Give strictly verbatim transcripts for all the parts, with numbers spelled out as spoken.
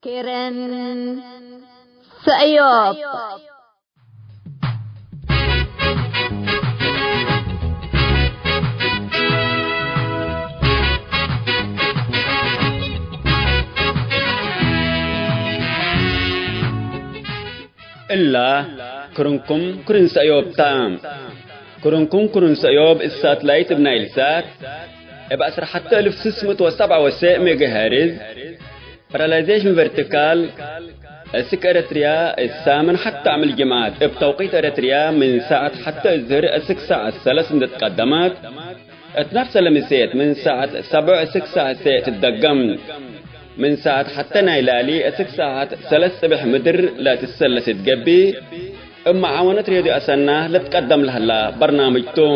ኬረን ሰእዮብ። እላ ክርንኩም ክርን ሰእዮብ ታ። ክርንኩም ክርን ሰእዮብ እብ ሳትላይት እብ ናይል ሳት እብ ዐስር ሐተ እልፍ ስስ ምእት ወሰብዓ ወሰዕ ሜጋሄርዝ ፓራላይዜሽን ቨርቲካል፣ እስክ ኤረትርያ እት ሳምን ሐተ አምል ጅምዓት እብ ተውቂት ኤረትርያ ምን ሳዐት ሐተ እዝህር እስክ ሳዐት ሰለስ እንዴ ትቀደመት፣ እት ነፍሰ ለምሴት ምን ሳዐት ሰብዕ እስክ ሳዐት ሴዕ ትትደገም። ምን ሳዐት ሐተ ናይ ላሊ እስክ ሳዐት ሰለስ ጽብሕ ምድር ለትሰለስ እት ገብእ፣ እብ መዓወነት ሬድዮ አሰና ልትቀደም ለህላ በርናምጅ ቱ።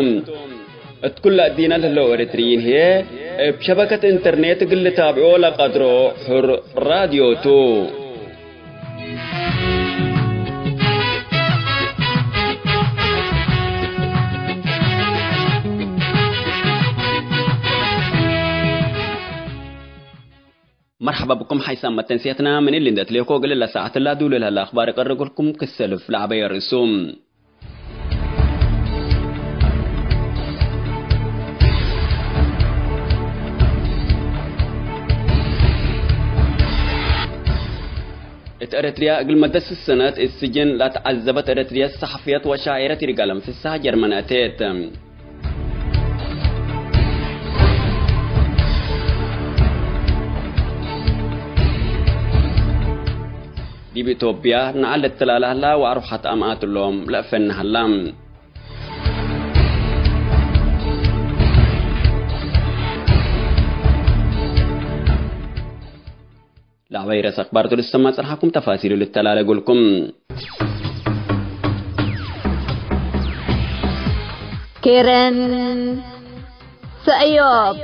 እት ኩለ እዲነ ለህለው ኤረትርይን ህዬ፣ እብ ሸበከት ኢንተርኔት እግል ልታብዖ ለቀድሮ ሑር ራድዮ ቱ። መርሐባ ብኩም ሓይሳም መተንስየትና፣ ምን እሊ እንዴ ትሌኮ እግል ለሳዐት ላዱል ለህለ አኽባር እቀርግልኩም ክሰልፍ ለዐበየ ርእሱ። እት ኤረትርያ እግል መደት ስስ ሰነት እት ስጅን ለተዐዘበት ኤረትርየት ሰሐፍየት ወሻዒረት ይርጋለም ፍስሐ ጀርመን አቴት። ዲብ ኢትዮጵያ ነዐል ልትላለ ህላ ወአርወሐት አምኣት እሎም ለአፈነ ሀላ። ለአባይ ረስ አክባር ቱ ልሰማ ጸንሐኩም ተፋሲሉ ልተላለጉልኩም። ኬረን ሰእዮብ።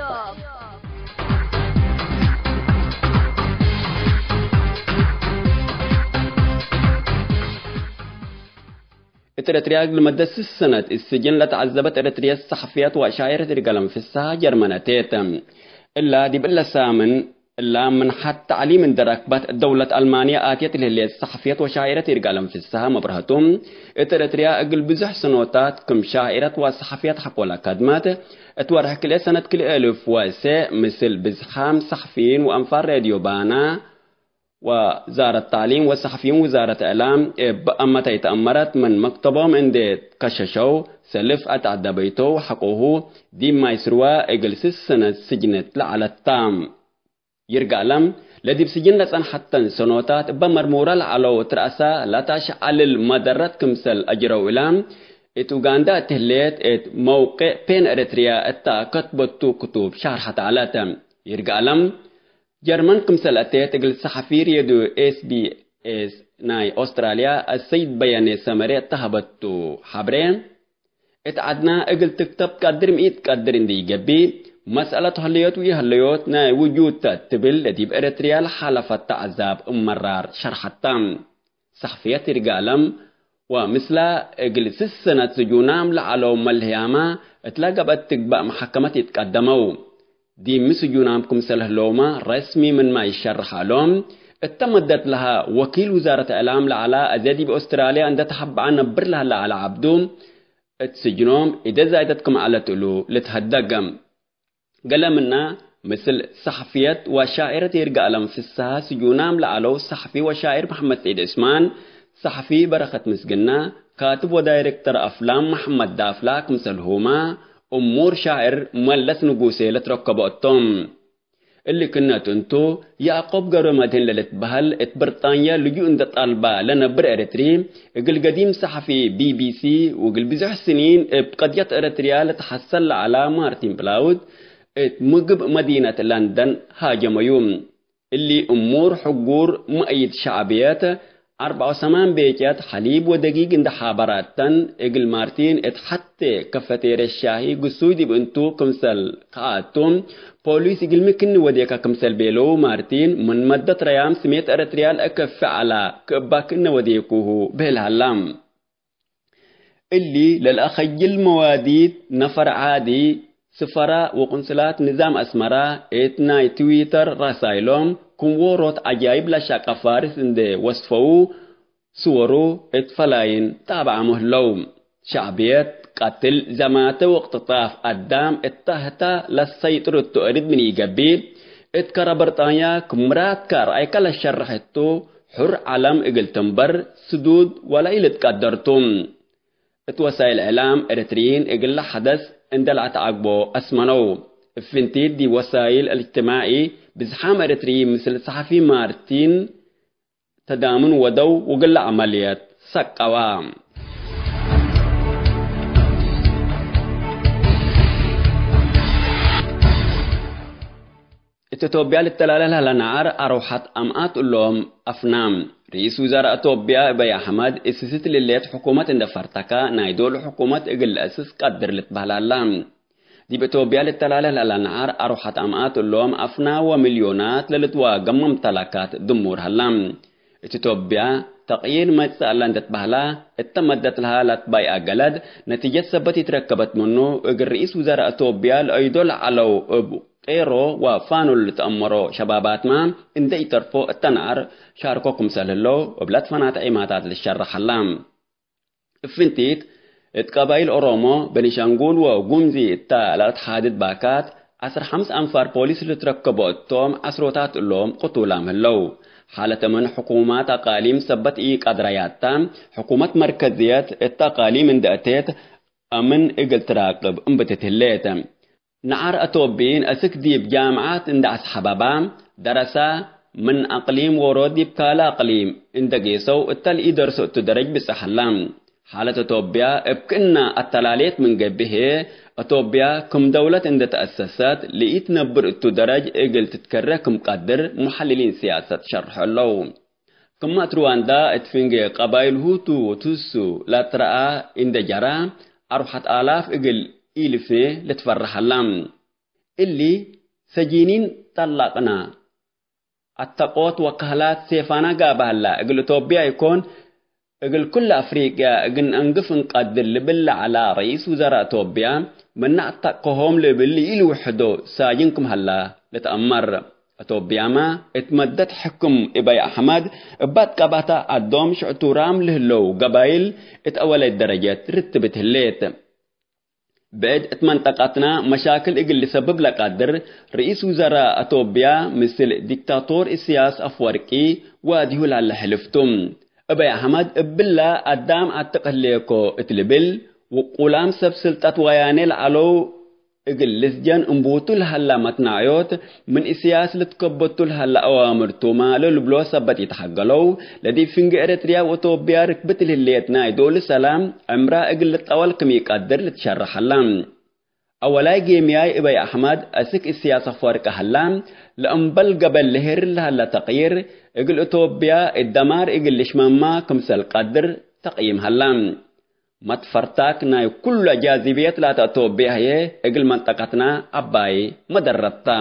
እት ኤረትርያ እግል መደት ስስ ሰነት እት ስጅን ለተዐዘበት ኤረትርየት ሰሐፍየት ወሻዒረት ይርጋለም ፍስሐ ጀርመን አቴት። እላ ዲብ እለ ሳምን እላ ምንሐት ተዕሊም እንዴ ረክበት፣ ደውለት አልማንየ አትየት ለህሌት ሰሐፍየት ወሻዒረት ይርጋለም ፍስሐ መብርሀቱ፣ እት ኤረትርያ እግል ብዙሕ ሰኖታት ክም ሻዒረት ወሰሐፍየት ሐቆለ ከድመት፣ እት ወርሕ ክልኤ ሰነት ክልኤ እልፍ ወእሴ፣ ምስል ብዝሓም ሰሐፍይን ወአንፋር ሬድዮ ባና፣ ወዛረት ተዕሊም ወሰሐፍይን ውዛረት እዕላም እብ አመተ ኢተአመረት ምን መክተቦም እንዴ ከሸሸው፣ ሰልፍ አትዐደበይተው ሐቆሁ ዲብ ማይ ስርወ እግል ስስ ሰነት ስጅነት ለዐለት ተ። ይርጋለም፣ ለዲብ ስጅን ለጸንሐተን ሰኖታት እበ መርሙረ ለዐለው እት ረአሰ ለተአሸዐልል መደረት ክምሰል አጅረው እለ፣ እት ኡጋንዳ እት ህሌት እት መውቅዕ ፔን ኤረትርያ እተ ከትበቱ ክቱብ ሸርሐት ዐለት። ይርጋለም፣ ጀርመን ክምሰል አቴት እግል ሰሐፊ ሬድዮ ኤስ ቢ ኤስ ናይ ኦስትራልያ አሰይድ በየኔ ሰመሬ እተ ሀበቱ ሐብሬ፣ እት ዐድና እግል ትክተብ ትቀድር ሚ ኢትቀድር እንዴ ኢገብእ፣ መስአለት ሀለዮት ወኢሀለዮት ናይ ውጁድ ተ ትብል ለዲብ ኤረትርያ ለሓለፈት ተዐዛብ እብ መራር ሸርሐት ተ። ሰሕፍየት ይርጋለም ወምስላ እግል ስስ ሰነት ስጁናም ለዐለው መልህያመ እትለ ገብአት ትግባእ መሐከመት ኢትቀደመው። ዲብ ስጁናም ክምሰል ህለውመ ረስሚ ምንመ ኢሸርሕ ዐሎም። እተ መደት ለሀ ወኪል ውዛረት እዕላም ለዐለ፣ አዜ ዲብ ኦስትራልያ እንዴ ተሐበዐ ነብር ለሀለ ዐሊ ዐብዱ፣ እት ስጅኖም እደ ዛይደት ክም ዐለት እሉ ልትሀደግ። ገሌ ምነ፣ ምስል ሰሐፍየት ወሻዕርት ይርጋለም ፍስሐ ስጁናም ለዐለው ሰሐፊ ወሻዕር መሐመድ ሰዒድ ዑስማን፣ ሰሐፊ በረኸት ምስግና፣ ካትብ ወዳይሬክተር አፍላም መሐመድ ዳፍላ ክምሰልሁመ፣ እሙር ሻዕር መለስ ንጉሴ ለትረከቦ እቶም። እሊ ክነት እንቱ፣ ያዕቆብ ገብረመድህን ለልትበሀል እት ብርጣንየ ልጁእ እንዴ ጣልባ ለነብር ኤረትሪ፣ እግል ገዲም ሰሐፊ ቢ ቢ ሲ ወእግል ብዞሕ ስኒን እብ ቀድየት ኤረትርያ ለተሐሰል ለዐላ ማርቲን ፕላውድ፣ እት ምግብ መዲነት ለንደን ሃጀመዩ። እሊ እሙር ሕጉር መእይድ ሸዕብየት፣ አርበዕ ወሰማን ቤጨት ሐሊብ ወደጊግ እንዴ ሐበራተን፣ እግል ማርቲን እት ሐቴ ከፈቴርየት ሻሂ ግሱይ ዲብ እንቱ ክምሰል ከአቱ፣ ፖሊስ እግልሚ ክኒ ወዴከ ክምሰል ቤለው ማርቲን፣ ምን መደት ረያም ስሜት ኤረትርያ ለአከፌ ዐላ፣ ክእባ ክእነ ወዴኩሁ ብህል ሀላ። እሊ ለልአከይል መዋዲት ነፈር ዓዲ፣ ስፈራ ወቁንስላት ንዛም አስመራ እት ናይ ትዊተር ረሳይሎም ክም ዎሮት ዐጃይብ ለሸቀ ፋርስ እንዴ ወስፈዉ፣ ስወሩ እት ፈላይን ጣብዓሙ ህለው። ሸዕብየት፣ ቀትል፣ ዘማተ ወእቅትጣፍ አዳም እተ ህተ ለሰይጥር እቱ እሪድ ምን ኢገብእ፣ እት ከረ ብርጣንያ ክም ምራድከ ረአይከ ለሸርሕ እቱ፣ ሑር ዐለም እግል ትንበር፣ ስዱድ ወለኢልትቀደር ቱ። እት ወሳይል እዕላም ኤረትርይን እግለ ሐደስ እንዴ ለአትዓግቦ አስመነው። እብ ፍንቲት ዲብ ወሳይል እልእጅትማዒ፣ ብዝሓም ኤረትርይ ምስል ሰሐፊ ማርቲን ተዳምን ወደው ወግለ ዐመልየት ሰቀዋ። እት ኢትዮጵያ ልተላለ ለህለ ነዐር አርወሐት አምኣት እሎም አፍና። ርኢስ ውዘራእ ኢትዮጵያ አብይ አሕመድ እስስት ልሌት ሕኩመት እንዴ ፈርተከ፣ ናይ ዶል ሕኩመት እግል ለአስስ ቀድር ልትበህል ሀላ። ዲብ ኢትዮጵያ ልተላለ ለህለ ነዐር አርወሐት አምኣት እሎም አፍና ወሚልዮናት ለልትዋገም መምተለካት ድሙር ሀላ። እት ኢትዮጵያ ተቅዪር መጽእ ዐለ እንዴ ትበህላ እተ መደት ለሀ ለአትባይ አገለድ ነቲጀት ሰበት ኢትረከበት ምኑ፣ እግል ርኢስ ውዘራእ ኢትዮጵያ ለአይዶ ለዐለው እብ ቄሮ ወፋኖ ልትአመሮ ሸባባትመ እንዴ ኢተርፎ እተ ነዐር ሻርኮ ክምሰል ህለው እብ ለትፈናተ ዒማታት ልሸረሕ ሀላ። እብ ፍንቲት፣ እት ቀባይል ኦሮሞ፣ ቤኒሻንጉል ወጉምዚ እተ ለአትሓድድ ባካት፣ ዐስር ሐምስ አንፋር ፖሊስ ልትረከቦ እቶም፣ ዐስሮታት እሎም ቅቱላም ህለው። ሓለት አምን ሕኩማት አቃሊም ሰበት ኢቀድረያታ፣ ሕኩመት መርከዝየት እተ አቃሊም እንዴ አቴት፣ አምን እግል ትራቅብ እንብትት ህሌት። ነዓር አቶብይን አስክ ዲብ ጃምዓት እንደ አስሐበባ ደረሳ፣ ምን አቅሊም ዎሮት ዲብ ካልእ አቅሊም እንደ ጌሰው እተ ለኢደርሶ እቱ ደረጅ ብጽሕ ሀላ። ሓለት አቶብያ እብ ክእና አተላሌት ምን ገብእ ህዬ፣ አቶብያ ክም ደውለት እንደ ተአሰሰት ለኢትነብር እቱ ደረጅ እግል ትትከረ ክም ቀድር ሙሐልሊን ስያሰት ሸርሖ ዐለው። ክመ እት ሩዋንዳ እት ፍንጌ ቀባይል ሁቱ ወቱሱ ለትረአ እንዴ ጀራ፣ አርወሐት አላፍ እግል ኢልፍኔ ልትፈረሕ ሀላ። እሊ ሰጂኒን ጠለቅና፣ አተቆት ወከህላት ሴፋና ጋብእ ሀላ። እግል ኢትዮጵያ ኢኮን፣ እግል ኩለ አፍሪቅያ እግል ነአንግፍ እንቀድር ልብል ለዐላ ረኢስ ውዘራእ ኢትዮጵያ፣ ምነ አተቅሆም ልብል ለኢልውሕዶ ሳጅን ክም ሀላ ልትአመር። ኢትዮጵያመ እት መደት ሕክም እበይ አሕመድ እበ አትቀባተ ዐዶም ሽዕቱራም ለህለው ገባይል እት አወለይት ደረጀት ርትብት ህሌት። ብዕድ እት መንጠቀትና መሻክል እግል ልሰብብ ለቀድር ርኢስ ውዘራእ አቶብያ ምስል ዲክታቶር እስያስ አፍወርቂ ዋድዩ ለሀለ ሕልፍ ቱ። እበይ አሕመድ እብለ አዳም አትቅ ህሌኮ እት ልብል፣ ውቁላም ሰብ ስልጠት ወያኔ ለዐለው እግል ልስጀን እንቡቱ ለሀላ መትናዕዮት፣ ምን እስያስ ልትከበቱ ለሀላ አዋምር ቱመ ለልብሎ ሰበት ኢተሐገለው፣ ለዲብ ፍንጌ ኤረትርያ ወአቶብያ ርክብት ለህሌት ናይ ዶል ሰላም ዕምራ እግል ልጠወል ክም ኢቀድር ልትሸረሕ ሀላ። አወላይ ጌምያይ እበይ አሕመድ አስክ እስያስ አፈወርቂ ሀላ፣ ለእምበል ገበል ለሄርር ለሀለ ተቅይር፣ እግል አቶብያ እት ደማር እግል ልሽመማ ክምሰል ቀድር ተቅይም ሀላ። መትፈርታክ ናይ ኩሉ ጃዝብየት ላተ አቶብያ ህዬ፣ እግል መንጠቀትና ዐባይ መደረት ተ።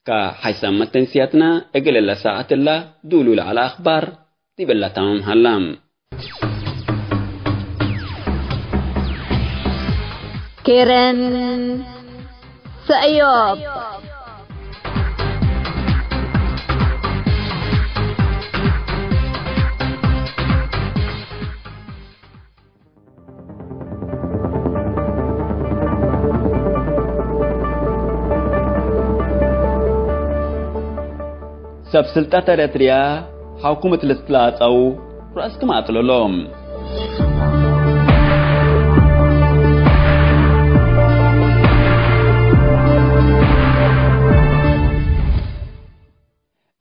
ከሐይሰ መተንስያትና እግል እለ ሳዐት እለ ዱሉ ለዐለ አኽባር ዲብለ ተማም ሀላ። ኬረን ሰእዮብ። ሰብ ስልጠት ኤረትርያ ሐውኩም እት ልትላጸው ረአስክም አጥልሎም።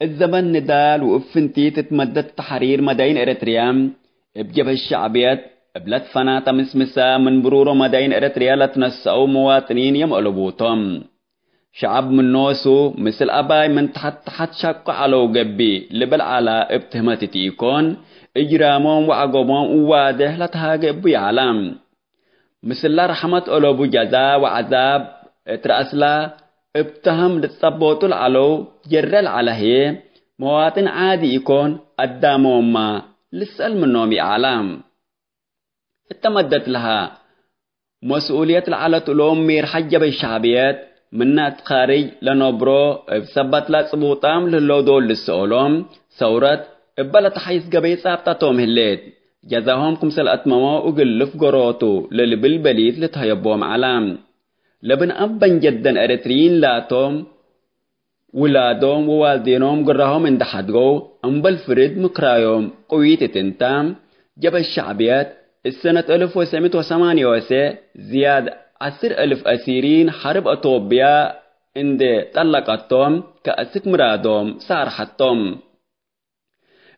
እት ዘመን ንዳል ወእብ ፍንቲት እት መደት ተሕሪር መዳይን ኤረትርያ፣ እብ ጀብህት ሸዕብየት እብ ለትፈናተ ምስምሰ ምን ብሩሮ መዳይን ኤረትርያ ለትነሰአው መዋጥኒን የም አለቡ ቶም። ሸዐብ ምን ኖሱ ምስል አባይ ምን ተሐት ተሐት ሸቁ ዐለው ገብእ ልብል ዐላ እብ ትህመት ቲ ኢኮን፣ እጅራሞም ወዐገቦም እዋዴሕ ለተሃጌ እቡ ይዐላ። ምስለ ረሕመት አለቡ ጀዛ ወዐዛብ እት ረአስላ እብ ተህም ልትጸበጡ ለዐለው ጀረ ለዐለ ህዬ፣ መዋጥን ዓዲ ኢኮን፣ አዳሞምመ ልሰአል ምኖም ይዐላ። እተ መደት ለሀ መስኡልየት ለዐለት እሎም ሜርሐት ጀብህት ሸዕብየት፣ ምነ እት ካርጅ ለነብሮ እብ ሰበትለ ጽቡጣም ለህለው ዶል ልሰኦሎም፣ ሰውረት እበ ለተሐይስ ገበይ ጻብጠቶም ህሌት። ጀዛሆም ክምሰል አትመመው እግል ልፍገሮቱ ለልብል በሊት ልትሀየቦም ዐለ። ለብን አበን ጀደን ኤረትርይን ላቶም፣ ውላዶም ወዋልዴኖም ግራሆም እንዴ ሐድገው፣ እምበል ፍርድ ምክራዮም ቅዊት እት እንተ፣ ጀብህት ሸዕብየት፣ እት ሰነት አልፍ ወትሰዕ ምእት ወሰማንየ ወሰዕ ዝያድ ዐስር አልፍ አሲሪን ሐርብ አቶብያ እንዴ ጠለቀቶም፣ ከአስክ ምራዶም ሳርሐቶም።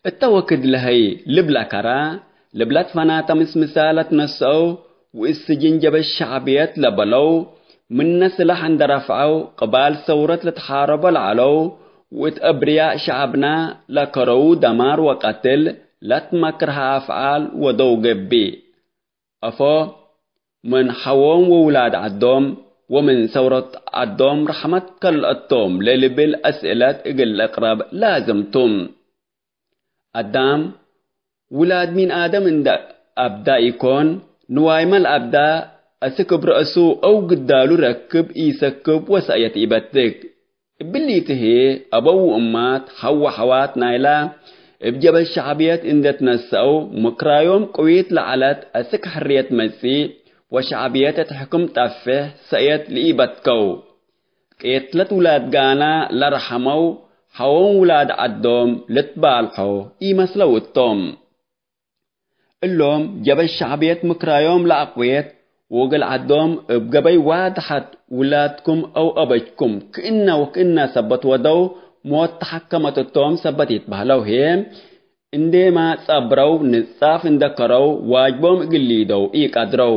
እተ ወክድ ለሀይ ልብለ ከረ፣ ልብለት ፈናተ ምስምሰ ለትነሰአው ወእት ስጅን ጀብህት ሸዕብየት ለበለው፣ ምነ ስላሕ እንዴ ረፍዐው፣ ቅባል ሰውረት ልትሓረቦ ለዐለው፣ ወእት አብርያእ ሸዐብነ ለከረዉ ደማር ወቀትል ለትመክርሀ አፍዓል ወደው ገብእ። አፎ፣ ምን ሐዎም ወውላድ ዐዶም ወምን ሰውረት ዐዶም ረሕመት ከልአቶም ለልብል አስእለት እግል ልቅረብ ላዝም ቱ። አዳም ውላድ ሚን አደም እንደ አብዳ ኢኮን፣ ንዋይመ ለአብዳ አስክ እብ ረአሱ አው ግዳሉ ረክብ ኢሰክብ ወሰእየት ኢበትክ። እብሊቲ ህዬ አበው ወእማት፣ ሐው ወሐዋት ናይላ እብ ጀብህት ሸዕብየት እንዴ ትነሰአው፣ ምክራዮም ቅዊት ለዐለት አስክ ሕርየት መጽእ ወሸዕብየት እት ሕክም ጠፍሕ ሰእየት ለኢበትከው። ቄትለት ውላድ ጋና ለረሐመው ሐዎም ውላድ ዐዶም ልትባልሖ ኢመስለው እቶም። እሎም ጀበ ሸዕብየት ምክራዮም ለአቅዌት፣ ወእግል ዐዶም እብ ገበይ ዋድሐት ውላድኩም አው አበጅኩም ክእነ ወክእነ ሰበት ወደው ሞት ተሐከመት እቶም ሰበት ይትበህለው ህዬ፣ እንዴማ ጸብረው ንጻፍ እንዴ ከረው ዋጅቦም እግል ሊደው ኢቀድረው።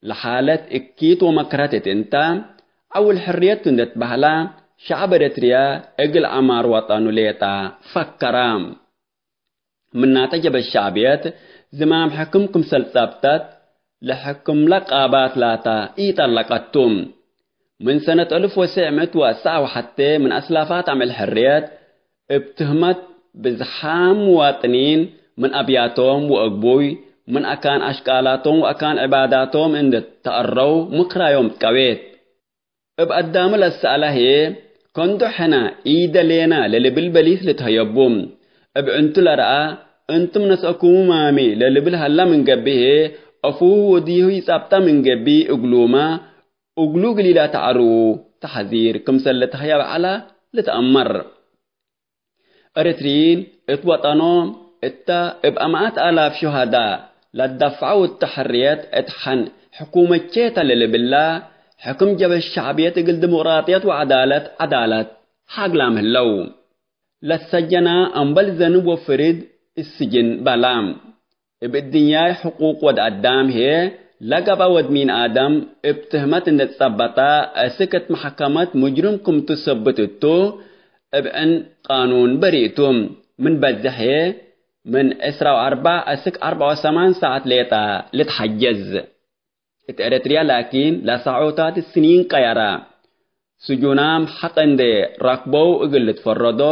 ለሓለት እኪት ወመክረት እት እንተ፣ ዐውል ሕርየት እንዴ ትበህላ፣ ሸዕብ ኤረትርያ እግል ዐማር ወጠኑ ሌጠ ፈከረ። ምናተ ጀበ ሸዕብየት ዝማም ሕክም ክምሰል ጸብጠት፣ ለሕክምለ ቃባት ላተ ኢጠለቀት ቱ። ምን ሰነት አልፍ ወትሰዕ ምእት ወሰዕ ወሐቴ ምን አስላፋት አምዕል ሕርየት፣ እብ ትህመት ብዝሓም ሙዋጥኒን ምን አብያቶም ወአግቡይ፣ ምን አካን አሽቃላቶም ወአካን ዕባዳቶም እንዴ ተአረው ምክራዮም ትቀዌት። እብ አዳሙ ለሰአለ ህዬ፣ ከንዶ ሕነ ኢደሌነ ለልብል በሊስ ልትሀየቡ። እብ ዕንቱ ለረአ፣ እንቱም ነስአኩሙ ማሚ ለልብል ሀለ ምን ገብእ ህዬ፣ አፉሁ ወዲሁ ኢጸብጠ ምን ገብእ እግሉመ፣ እግሉ እግል ኢለአትዐርዉ ተሐዚር ክምሰል ልትሀየብ ዐለ ልትአመር። ኤረትርይን እት ወጠኖም እተ እብ አምኣት አላፍ ሹሀዳ ለደፍዐው እተ ሕርየት እት ሐን ሕኩመቼ ተ ለልብላ፣ ሕክም ጀበ ሸዕብየት እግል ዲሞቅራጥየት ወዐዳለት ዐዳለት ሐግላም ህለው። ለትሰጀና እምበል ዘንብ ወፍርድ እት ስጅን በላ። እብ እድንያይ ሕቁቅ ወድ አዳም ህዬ፣ ለገብአ ወድ ሚን አደም እብ ትህመት እንዴ ትጸበጠ፣ አስክ እት መሐከመት ሙጅሪም ክምቱ ሰብት እቱ፣ እብ ዕን ቃኑን በሪእ ቱ። ምን በዝሕ ህዬ፣ ምን ዕስራ ወአርበዕ አስክ አርበዕ ወሰማን ሳዐት ሌጠ ልትሐጀዝ። እት ኤረትርያ ላኪን፣ ለሳዖታት ስኒን ቀየረ። ስጁናም ሐቅ እንዴ ረክበው እግል ልትፈረዶ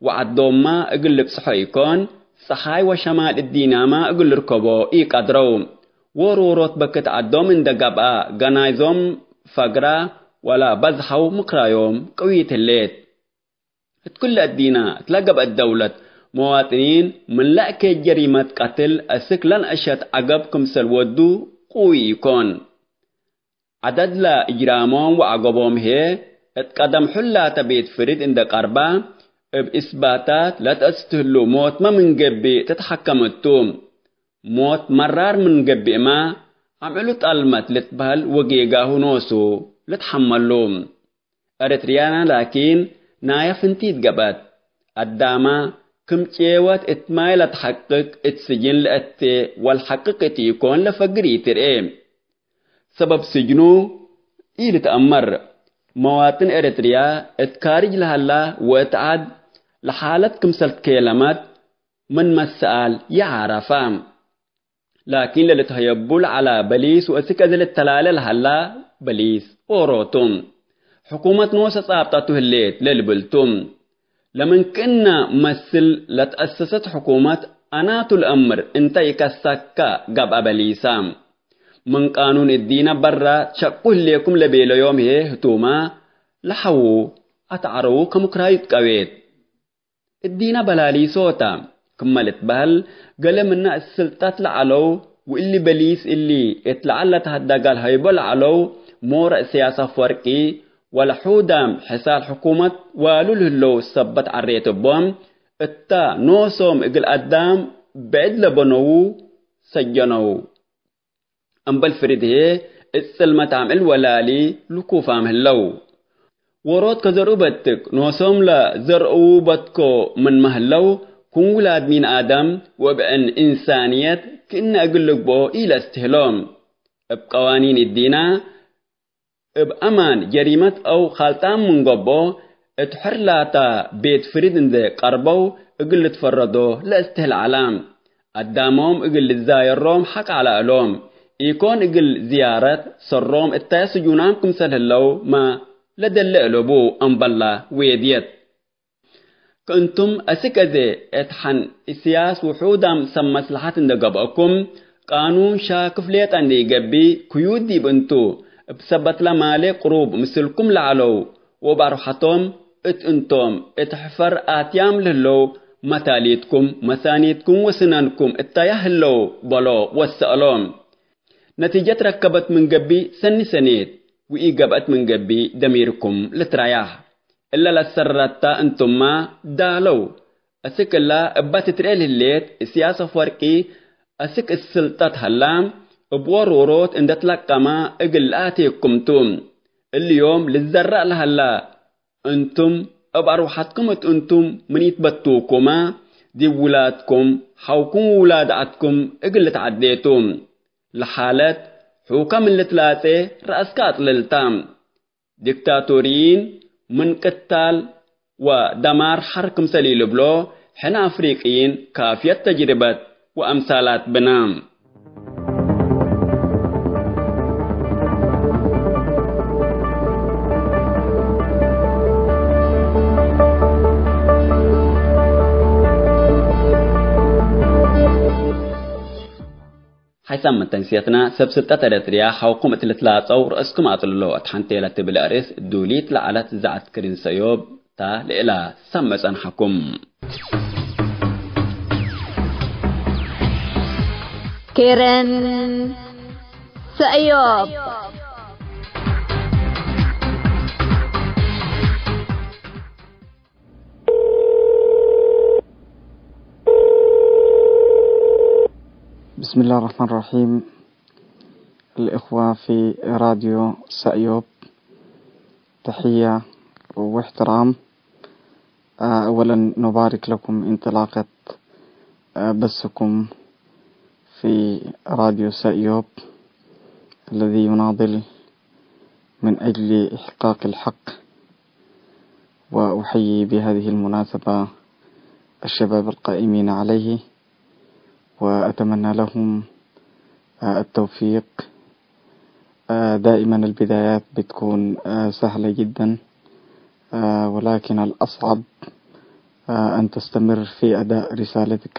ወዐዶምመ እግል ልብጽሖ ኢኮን፣ ጸሓይ ወሸማል እዲናመ እግል ልርከቦ ኢቀድረው። ዎሮት ዎሮት በክት ዐዶም እንዴ ገብአ፣ ገናይዞም ፈግረ ወለበዝሐው ምክራዮም ቅዊት ህሌት። እት ክለ እዲነ እት ለገብአት ደውለት፣ መዋጥኒን ምን ለእኬ ጀሪመት ቀትል አስክ ለንአሸት ዐገብ ክምሰል ወዱ ቅዊ ኢኮን። ዐደድ ለእጅራሞም ወዐገቦም ህዬ፣ እት ቀደም ሑላተ ቤት ፍርድ እንዴ ቀርበ፣ እብ እስባታት ለተአስትህሉ ሞትመ ምን ገብእ ትትሐከም እቱ። ሞት መራር ምን ገብእመ፣ አምዕሉ ጠልመት ልትበህል ወጌጋሁ ኖሱ ልትሐመሉ። ኤረትርያና ላኪን፣ ናየ ፍንቲት ገብአት። አዳመ፣ ክም ጬወት እት ማይ ለትሐቅቅ እት ስጅን ለአቴ ወልሐቅቅ እት ኢኮን ለፈግር ኢትርኤ። ሰበብ ስጅኑ ኢልትአመር። መዋጥን ኤረትርያ እት ካርጅ ለሀላ ወእት ዐድ ለሓለት ክምሰል ትኬለመት ምን መሰኣል ይዓረፈ። ላኪን ለልትሀየቡ ለዐለ በሊስ ወእስክ እዝ ልተላለ ለሀላ በሊስ ኦሮቱ። ሕኩመት ኖሰ ጻብጠቱ ህሌት ለልብልቱ። ለምን ክእነ መስል ለትአሰሰት ሕኩመት አናቱ ለአምር እንተ ኢከሰከ ገብአ በሊሰ። ምን ቃኑን እዲነ በረ ትሸቁ ህሌኩም ለቤለዮም ህዬ ህቱመ ለሐዉ አትዐረዉ ከሙክራዩ ትቀዌት። እዲነ በላሊሶ ተ። ክመ ልትበህል፣ ገሌ ምነ እት ስልጠት ለዐለው ወእሊ በሊስ እሊ እት ለዐለ ተሀደጋል ሀይቦ ለዐለው ሞረ እስያስ አፈወርቂ ወለሑዳም ሕሳል ሕኩመት ዋሉ ለህለው ሰበት ዐሬት እቦም፣ እተ ኖሶም እግል አዳም ብዕድ ለበነዉ ሰጀነው። እምበል ፍሪድ ህዬ እት ጽልመት አምዕል ወላሊ ልኩፋም ህለው። ዎሮት ከዘርኡ በትክ ኖሶም ለዘርኡ በትኮ ምንመ ህለው፣ ክም ውላድ ሚን አደም ወእብ ዕን እንሳንየት ክእነ እግል ልግብኦ ኢለአስትህሎም። እብ ቀዋኒን እዲና፣ እብ አማን ጀሪመት አው ካልጣም ምን ገብኦ፣ እት ሕር ላታ ቤት ፍሪድ እንዴ ቀርበው እግል ልትፈረዶ ለእስትህል ዐለ። አዳሞም እግል ልዛየሮም ሐቅ ዐለ እሎም። ኢኮን እግል ዝያረት ሰሮም እተ ስጁናም ክምሰል ህለው መ ለደለ እሎቡ አምበላ ዌድየት። ከእንቱም አስክ አዜ እት ሐን እስያስ ውሑዳም ሰብ መስለሐት እንዴ ገብአኩም፣ ቃኑን ሻክፍ ሌጠ እንዴ ኢገብእ ክዩድ ዲብ እንቱ፣ እብ ሰበትለ ማሌ ቅሩብ ምስልኩም ለዐለው ወእብ አርሐቶም እት እንቶም እት ሕፈር አትያም ለህለው መታሊትኩም፣ መሳኒትኩም ወስነንኩም እተያ ህለው በሎ ወሰአሎም። ነቲጀት ረከበት ምን ገብእ ሰኒ ሰኔት፣ ወኢገብአት ምን ገብእ ደሚርኩም ልትረያህ። እለ ለሰረተ እንቱመ ዳለው። አስክ እለ እበ ትትርኤ ለህሌት እስያስ አፈወርቂ አስክ እት ስልጠት ሀላ፣ እብ ወሮሮት እንዴ ትለቀመ እግል ለአቴኩም ቱ። እሊ ዮም ልዘረእ ለሀላ እንቱም እብ አርወሐትኩም እት እንቱም ምን ኢትበቱኩመ፣ ዲብ ውላድኩም፣ ሐውኩም ውላድ ዐድኩም እግል ልትዐዴ ቱ። ለሓለት ሑከ ምን ልትላጼ ረአስከ አጥልል ተ። ዲክታቶሪይን ምን ቅታል ወደማር ሐር ክምሰል ኢልብሎ፣ ሕነ አፍሪቅይን ካፍየት ተጅርበት ወአምሳላት ብነ። ሓይሳም መተንስየትና፣ ሰብ ስልጠት ኤረትርያ ሐውኩም እት ልትላጸው ረአስኩም አጥልሎ እት ሐንቴ ለትብል አርእስ ዱሊት ለዐለት ዘዐት ክርን ሰእዮብ ታ ለእላ ሰመ ጸንሐኩም። ክርን ሰእዮብ። بسم الله الرحمن الرحيم. الإخوة في راديو سأيوب، تحية واحترام. آه، أولًا نبارك لكم انطلاقة، آه، بثكم في راديو سأيوب الذي يناضل من أجل إحقاق الحق. وأحيي بهذه المناسبة الشباب القائمين عليه، وأتمنى لهم، آه، التوفيق. آه، دائمًا البدايات بتكون، آه، سهلة جدًا، آه، ولكن الأصعب، آه، أن تستمر في أداء رسالتك،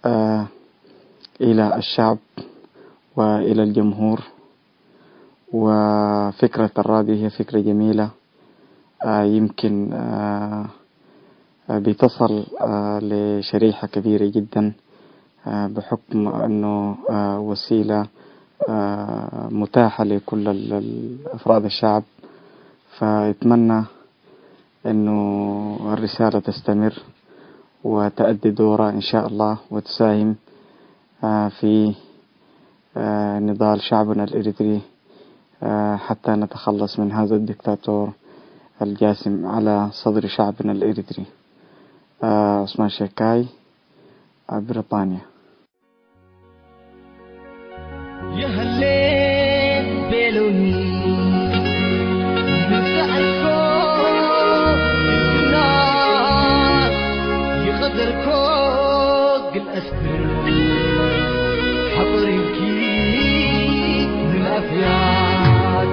آه، إلى الشعب وإلى الجمهور. وفكرة الراديو هي فكرة جميلة، آه، يمكن، آه، بتصل، آه، لشريحة كبيرة جدًا، آه، بحكم أنه، آه، وسيلة، آه، متاحة لكل ال-، ال-، أفراد الشعب. فأتمنى إنه الرسالة تستمر وتأدي دورها إن شاء الله، وتساهم، آه، في، آه، نضال شعبنا الإريتري، آه، حتى نتخلص من هذا الدكتاتور الجاسم على صدر شعبنا الإريتري. آه، عثمان شيكاي، آه، بريطانيا. የሀሌት ቤሉኒ፣ ንብዛዕኮ ግና ይቐድርኮ ግል አስትር፣ ሐጠር ኢልኪ ንልአፍያት።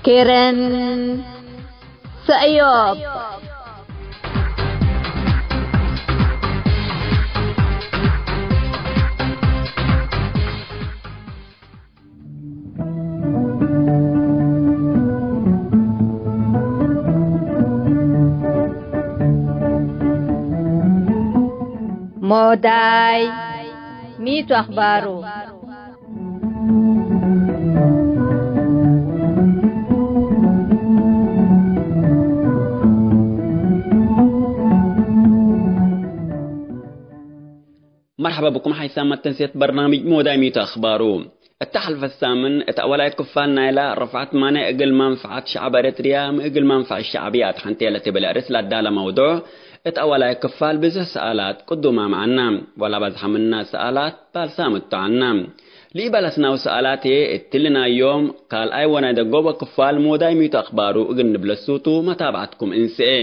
ኬረን ሰእዮብ። ሞዳይ ሚቱ አኽባሩ። መርሐባ ብኩም ሓይሳም መተንሴት በርናምጅ ሞዳይ ሚቱ አኽባሩ። እተ ሐልፈት ሳምን እት አወላይ ክፋል ናይላ ረፍዐት ማነ እግል መንፈዐት ሸዐብ ኤረትርያ ም እግል መንፈዐት ሸዐብያት ሐንቴ ለትብል አርእስ ለአዳለ መውዱዕ፣ እት አወላይ ክፋል ብዝሕ ሰኣላት ቅዱማም ዐና። ወለበዝሐ ምነ ሰኣላት ባልሳም እቱ ዐና። ለኢበለስናሁ ሰኣላት ህዬ እትሊ ናይ ዮም ካልኣይ ወናይ ደጎበ ክፋል ሞዳይ ሚቱ አኽባሩ እግል ንብለሱ ቱ፣ መታብዐትኩም እንስኤ።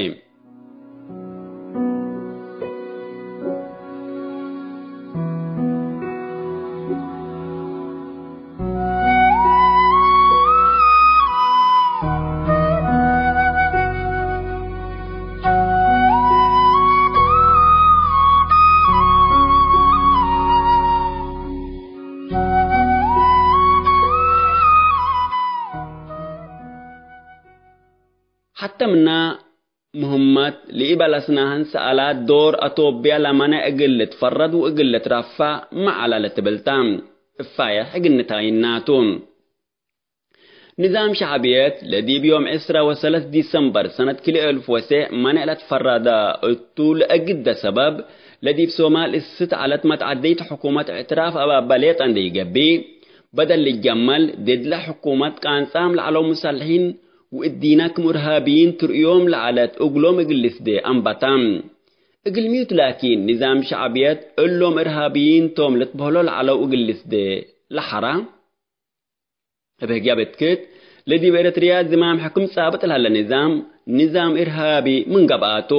ሐተ ምና ምህመት ለኢበለስናህን ሰኣላት ዶር አቶብያ ለመነ እግል ልትፈረድ ወእግል ልትረፈዕ ሚ ዐለ ለትብል ተ። እፋየሕ እግል ንታይና ቱ። ንዛም ሸዕብየት ለዲብ ዮም ዕስራ ወሰለስ ዲሰምበር ሰነት ክልኤ እልፍ ወሴዕ መነ ለትፈረደ እቱ ለእግደ ሰበብ፣ ለዲብ ሶማል እስት ዐለት መትዐደይት ሕኩመት እዕትራፍ አባበ ሌጠ እንዴ ኢገብእ፣ በደል ልጀመል ድድለ ሕኩመት ቃንጻም ለዐለው ሙሰልሒን ወእዲነ ክም እርሃብይን ትርእዮም ለዐለት እግሎም እግል ልስዴ አንበታ። እግልሚቱ ላኪን፣ ንዛም ሸዕብየት እሎም እርሃብይን ቶም ልትበህሎ ለዐለው እግል ልስዴ ለሐራ። እብ ህግያ ብትክት፣ ለዲብ ኤረትርያ ዝማም ሕክም ጻብጥ ለሀለ ንዛም፣ ንዛም እርሃቢ ምን ገብአቱ።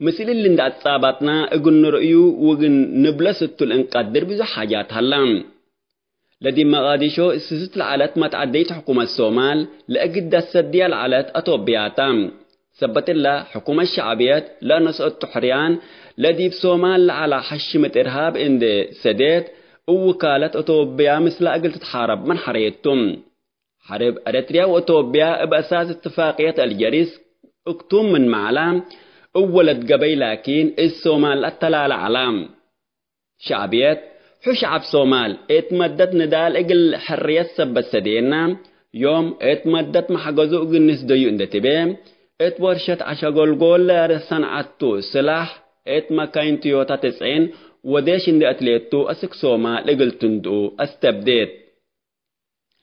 ምስል እሊ እንደ አትጻባጥና እግል ንርእዩ ወእግል ንብለስ እቱ ለእንቀድር ብዙሕ ሓጃት ሀላ። ለዲብ መቃዲሾ እስስት ለዐለት መትዐደይት ሕኩመት ሶማል ለእግድ አሰድያ ለዐለት አቶብያ ተ። ሰበት እለ፣ ሕኩመት ሸዕብየት ለነስአቱ ሕርያን ለዲብ ሶማል ለዐለ ሐሽምት እርሃብ እንዴ ሰዴት፣ እብ ውካለት አቶብያ ምስላ እግል ትትሓረብ ምን ሐሬቱ። ሐርብ ኤረትርያ ወአቶብያ እብ አሳስ እትፋቅየት አልጀሪስ እክቱም ምን መዐላ፣ እብ ወለት ገበይ ላኪን እት ሶማል ለአተላለ ዐላ። ሸዕብየት፣ ሑ ሸዐብ ሶማል፣ እት መደት ንዳል እግል ሕርየት ሰበት ሰዴና፣ ዮም እት መደት መሕገዙ እግል ንስደዩ እንዴ ትቤ፣ እት ወርሸት አሸጎልጎል ለሰንዐቱ ስላሕ፣ እት መካይን ቶዮታ ትጽዒን ወዴሽ እንዴ አትሌቱ አስክ ሶማል እግል ትንድኡ አስተብዴት።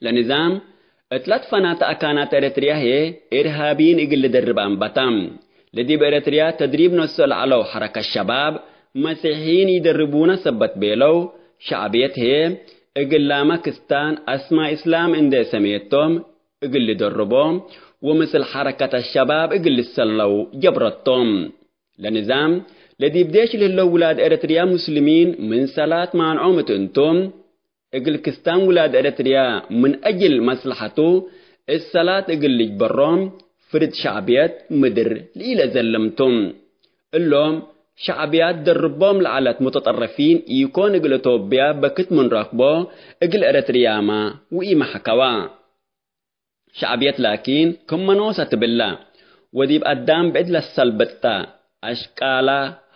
ለንዛም እት ለትፈናተ አካናት ኤረትርያ ህዬ፣ እርሃብይን እግል ልደርብ አንበታ። ለዲብ ኤረትርያ ተድሪብ ነስኦ ለዐለው ሐረከት ሸባብ፣ መሲሕይን ኢደርቡነ ሰበት ቤለው፣ ሸዕብየት ህዬ፣ እግላመ ክስታን አስማይ እስላም እንዴ ሰሜቶም እግል ልደርቦ፣ ወምስል ሐረከት አሸባብ እግል ልሰለው ጀብረቶም። ለንዛም፣ ለዲብ ዴሽ ለህለው ውላድ ኤረትርያ ሙስልሚን ምን ሰላት ማንዖም እት እንቶም፣ እግል ክስታን ውላድ ኤረትርያ ምን አጅል መስለሐቱ እት ሰላት እግል ልጅበሮም፣ ፍርድ ሸዕብየት ምድር ለኢለዘልምቱ። እሎም ሸዕብያት ደርቦም ለዐለት ሙተጠረፊን ኢኮን እግል አቶብያ በክት ምን ረክቦ፣ እግል ኤረትርያመ ወኢመሐከዋ። ሸዕብየት ላኪን ክመ ኖሰ ትብለ፣ ወዲብ አዳም ብዕድ ለሰልብጥ ተ፣ አሽቃላ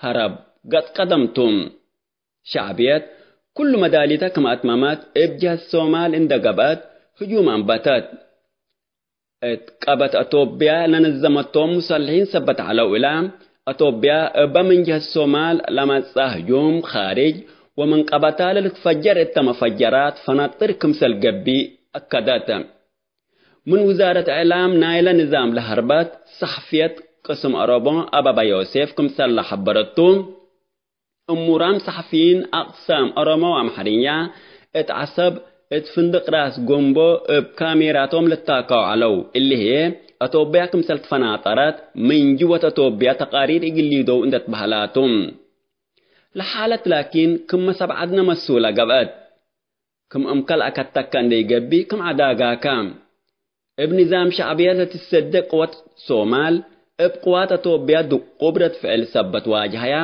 ሀረብ ገጽ ቀደም ቱ። ሸዕብየት፣ ኩሉ መዳሊተ ክም አትመመት፣ እብ ጀህት ሶማል እንደ ገብአት ህጁም አንበተት። እት ቀበት አቶብያ ለነዘመቶም ሙሰልሒን ሰበት ዐለው እላ፣ አቶብያ እበ ምን ጀህት ሶማል ለመጽአ ህጁም ካርጅ ወምን ቀበታ ለልትፈጀር እተ መፈጀራት ፈናጥር ክምሰል ገብእ አከደት። ምን ውዛረት እዕላም ናይለ ንዛም ለሀርበት ሰሕፍየት ቅስም ኦሮሞ አበባ ዮሴፍ ክምሰል ለሐበረቱ፣ እሙራም ሰሐፊይን አቅሳም ኦሮሞ ወአምሐርኛ እት ዐሰብ እት ፍንድቅ ራስ ጎምቦ እብ ካሜራቶም ልታከው ዐለው። እሊ ህዬ አቶብያ ክምሰል ትፈናጠረት ምን ጅወት አቶብያ ተቃሪር እግል ሊደው እንዴ ትበህላቱ። ለሓለት ላኪን ክመ ሰብ ዐድነ መሱለ ገብአት። ክም እምከል አከተከ እንዴ ኢገብእ ክም ዐዳጋከ። እብ ንዛም ሸዕብየት ለትሰዴ ቅወት ሶማል፣ እብ ቅዋት አቶብያ ድቁብ ረድ ፍዕል ሰበት ዋጅሀያ፣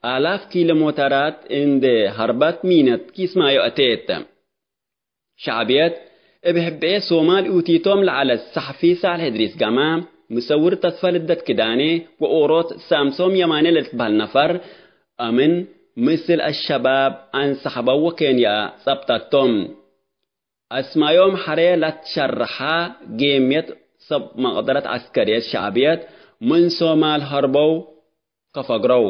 አላፍ ኪሎ ሞተራት እንዴ ሀርበት ሚነት ኪስማዮ አቴት። ሸዕብየት፣ እብ ሕቤ ሶማል ኡቲቶም ለዐለት ሰሕፊ ሳልሕ እድሪስ ጋማ፣ ሙሰውር ተስፈ ልደት ክዳኔ ወኦሮት ሳምሶም የማኔ ለልትበህል ነፈር፣ አምን ምስል አሸባብ አንሰሐበው ወኬንያ ጸብጠቶም። አስማዮም ሐሬ ለትሸርሐ ጌምየት ሰብ መቅደረት ዐስከርየት ሸዕብየት ምን ሶማል ሀርበው ከፈግረው።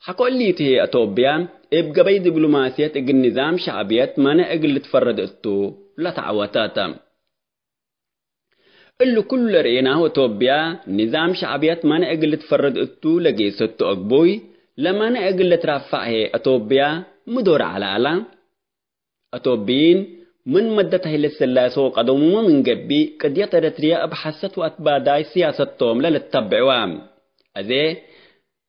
ሐቆ እሊቱ ህዬ አቶብያ እብ ገበይ ዲብሎማስየት እግል ንዛም ሸዕብየት መነ እግል ልትፈረድ እቱ ለተዐወተት። እሉ ኩሉ ለርኤናሁ፣ እቶብያ ንዛም ሸዕብየት መነ እግል ልትፈረድ እቱ ለጌሰቱ አግቡይ፣ ለመነ እግል ልትራፋዕ ህዬ፣ እቶብያ ሚ ዶር ዐለ ዐላ? አቶብይን ምን መደት ሀይለ ስላሴ ወቀደሙመ ምን ገብእ፣ ቅድየት ኤረትርያ እብ ሐሰት ወአትባዳይ ስያሰቶም ለልተብዕዋ። አዜ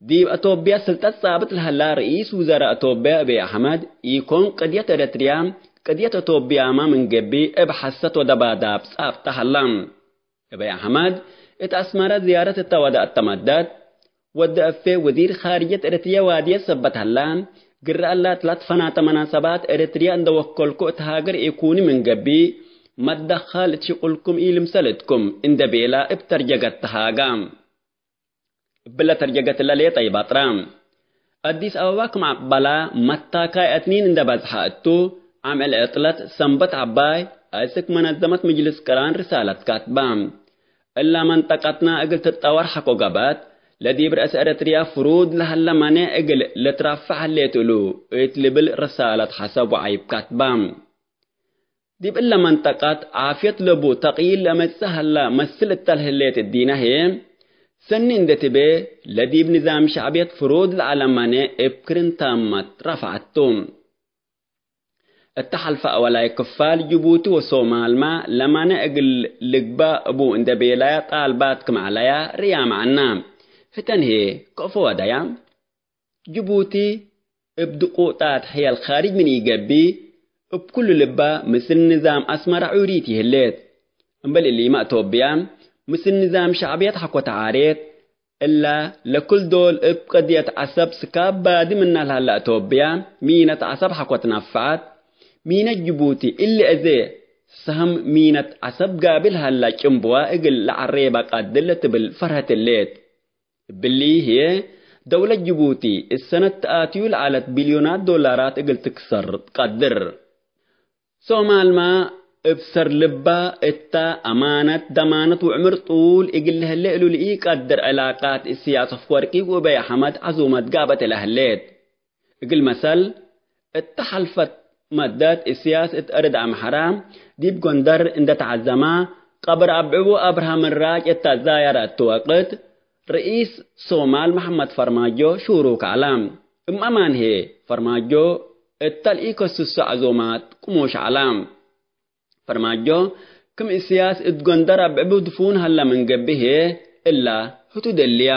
ዲብ አቶብያ ስልጠት ጻብጥ ለሀላ ርኢስ ውዘራእ አቶብያ አብይ አሕመድ፣ ኢኮን ቅድየት ኤረትርያ፣ ቅድየት አቶብያመ ምን ገብእ እብ ሐሰት ወደባዳብ ጻብጠ ሀላ። እበይ አሕመድ እት አስመረ ዝያረት እተ ወደ አተመደት፣ ወደ እፌ ወዚር ኻርጀት ኤረትርያ ዋድየ ሰበት ሀላ፣ ግረ እላ ትላት ፈናተ መናሰባት ኤረትርያ እንደ ወከልኮ እት ሃገር ኢኩኒ ምን ገብእ፣ መትደኸል እት ሽቁልኩም ኢልምሰል እትኩም እንደ ቤላ እብ ተርጀገት ተሃጋ። እብለ ተርጀገት እለ ሌጠ ይባጥራ። አዲስ አበባ ክም አቅበላ መታካይ አትኒን እንደ በዝሐ እቱ፣ አምዕል ዕጥለት ሰንበት ዐባይ አስክ መነዘመት ምጅልስ ቅራን ርሳለት ካትባ። እላ መንጠቀትና እግል ትጠወር ሐቆ ገብአት፣ ለዲብ ረአስ ኤረትርያ ፍሩድ ለሀለ መኔዕ እግል ልትራፈዕ ህሌት እሉ እት ልብል ርሳለት ሐሰብ ወዐይብ ካትባ። ዲብ እለ መንጠቀት ዓፍየት ለቡ ተቅይል ለመጽእ ሀላ መስል እተ ለህሌት እዲነ ህዬ፣ ሰኒ እንዴ ትቤ፣ ለዲብ ንዛም ሸዕብየት ፍሩድ ለዐለ መኔዕ እብ ክርን ታመት ረፍዐቱ። እተ ሐልፈ አወላይ ክፋል ጅቡቲ ወሶማልመ ለመኔዕ እግል ልግበእ እቡ እንዴ ቤለያ ጣልባት ክም ዐለያ ርያመ ዐልነ። ህተን ህዬ ከፎ ወደያ። ጅቡቲ እብ ድቁጣት ሕየል ካርጅ ምን ኢገብእ፣ እብ ኩሉ ልባ ምስል ንዛም አስመረ ዑሪት ይህሌት። እምበል እሊመ፣ እቶብያ ምስል ንዛም ሸዕብየት ሐኮ ተዓሬት። እላ ለክል ዶል እብ ቀድየት ዐሰብ ስካብ ባዲ ምና ለሀለ እቶብያ፣ ሚነት ዐሰብ ሐኮ ትነፈዐት። ሚነት ጅቡቲ እሊ አዜ ሰህም ሚነት ዐሰብ ጋብል ሀላ ጭንብዋ እግል ለዐሬበ ቀድር ለትብል ፈርሀት ህሌት። እብሊ ህዬ፣ ደውለት ጅቡቲ እሰነት ተአትዩ ለዐለት ቢልዮናት ዶላራት እግል ትክሰር ትቀድር። ሶማልመ እብ ሰር ልባ እተ አማነት፣ ደማነት ወዕምር ጡል እግል ለህሌ እሉ ለኢቀድር ዕላቃት እስያስ አፍወርቂ ወአብይ አሕመድ ዐዙመት ጋብአት እለ ህሌት። እግል መሰል፣ እተ ሐልፈት መደት እስያስ እት አርድ አምሐራ ዲብ ጎንደር እንዴ ተዐዘመ፣ ቀብር አብዕቡ አብርሃ ምራጭ እተ ዛየረ እቱ ወቅት፣ ርኢስ ሶማል መሐመድ ፈርማጆ ሹሩክ ዐለ። እም አማን ህዬ፣ ፈርማጆ እተ ለኢከስሶ ዐዙማት ቅሙሽ ዐለ። ፈርማጆ ክም እስያስ እት ጎንደር አብዕቡ ድፉን ሀለ ምን ገብእ ህዬ፣ እላ ህቱ ደልያ።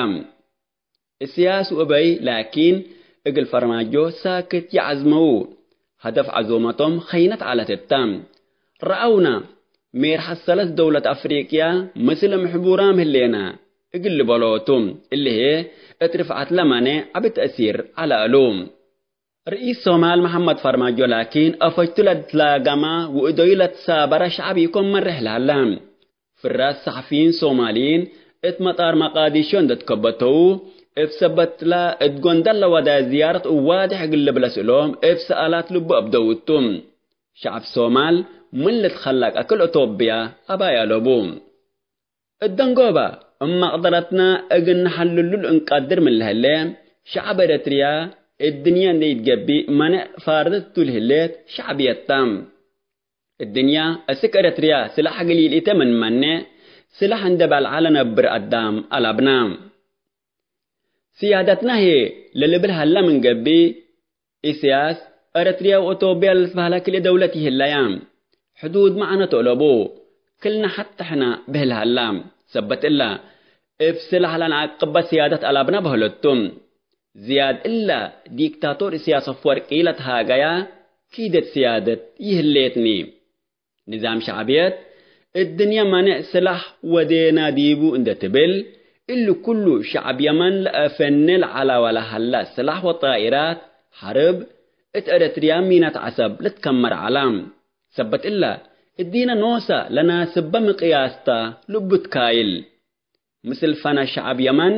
እስያስ ወአብይ ላኪን፣ እግል ፈርማጆ ሳክት ይዐዝመዉ። ሀደፍ ዐዞመቶም ኸይነት ዐለት እተ። ረአውነ፣ ሜርሐት ሰለስ ደውለት አፍሪቅያ ምስል እምሕቡራም ህሌነ እግል ልበሎቱ። እሊ ህዬ እት ርፍዐት ለመኔዕ ዐቢ ተእሲር ዐለ እሉ። ርኢስ ሶማል መሐመድ ፈርማጆ ላኪን፣ አፈጅቱ ለትላገመ ወእደዩ ለትሳበረ ሸዐብ ኢኮን መሬሕ ለሀለ። ፍራስ ሰሐፊይን ሶማልይን እት መጣር መቃዲሾ እንዴ ትከበተው፣ እብ ሰበትለ እት ጎንደር ለወደ ዝያረት እብ ዋድሕ እግል ልብለስ እሎም እብ ሰአላት ልቡ አብደው እቱ። ሸዐብ ሶማል ምን ልትከለቅ አክል እቶብያ አባይ አለቡ። እት ደንጎበ እብ መቅደረትነ እግል ነሐልሉ ለእንቀድር ምን ለህሌ፣ ሸዐብ ኤረትርያ እድንየ እንዴ ኢትገብእ መኔዕ ፋርደት ቱ ለህሌት ሸዕብየት ተ። እድንያ እስክ ኤረትርያ ስላሕ እግል ኢልኢተ ምን መኔዕ፣ ስላሕ እንዴ በልዐ ለነብር አዳም አለብነ። ስያደትነ ህዬ ለልብል ሀለ ምን ገብእ፣ ኢስያስ፣ ኤረትርያ ወአቶብያ ለልትበህለ ክልኤ ደውለት ይህለያ። ሕዱድ መዕነ ተአለቡ፣ ክልነ ሐተ ሕነ ብህል ሀላ። ሰበት እለ፣ እብ ስላሕ ለነዐቅበ ስያደት አለብነ በህለቱ። ዝያድ እለ፣ ዲክታቶር ኢስያስ አፍወርቂ ለትሃገያ ኪደት ስያደት ይህሌትኒ። ንዛም ሸዕብየት፣ እድንየ መኔዕ ስላሕ ወዴና ዲቡ እንዴ ትብል፣ እሊ ኩሉ ሸዕብ የመን ለአፈኔ ለዐለ ወለሀለ ስላሕ ወጣኢራት ሐርብ እት ኤረትርያ ሚነት ዐሰብ ልትከመር ዐለ። ሰበት እለ፣ እዲነ ኖሰ ለናስበ ምቅያስ ተ ልቡ ትካይል። ምስል ፈነ ሸዐብ የመን፣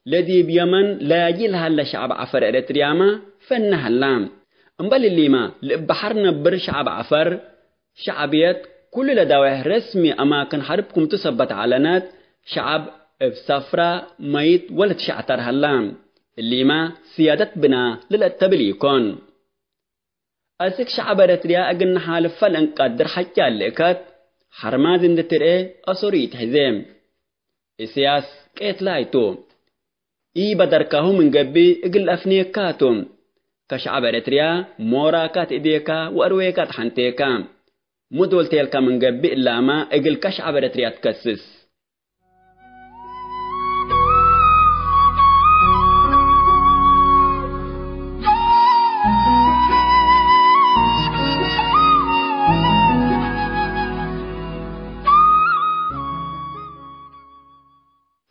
ለዲብ የመን ላጂ ለሀለ ሸዐብ ዐፈር ኤረትርያመ ፈነ ሀላ። እምበል እሊመ፣ ለእብ በሐር ነብር ሸዐብ ዐፈር፣ ሸዕብየት ኩሉ ለዳዌሕ ረስሚ አማክን ሐርብ ክምቱ ሰበት ዐለነት፣ ሸዐብ እብ ሰፍራ መይት ወለትሸዕተር ሀላ። እሊመ ስያደት ብና ለለአተብል ኢኮን። አስክ ሸዐብ ኤረትርያ እግል ነሓልፈ ለእንቀድር ሐቻ ለእከት፣ ሐርማዝ እንዴ ትርኤ አሶር ኢትሐዜ። ኢሰያስ ቄትላይ ቱ። ኢበደርካሁ ምን ገብእ እግል አፍኔካ ቱ። ከሸዐብ ኤረትርያ ሞራካ ትእቤካ ወአርዌካ ተሐንቴካ። ሙድ ወልቴልካ ምን ገብእ እላመ እግል ከሸዐብ ኤረትርያ ትከስስ።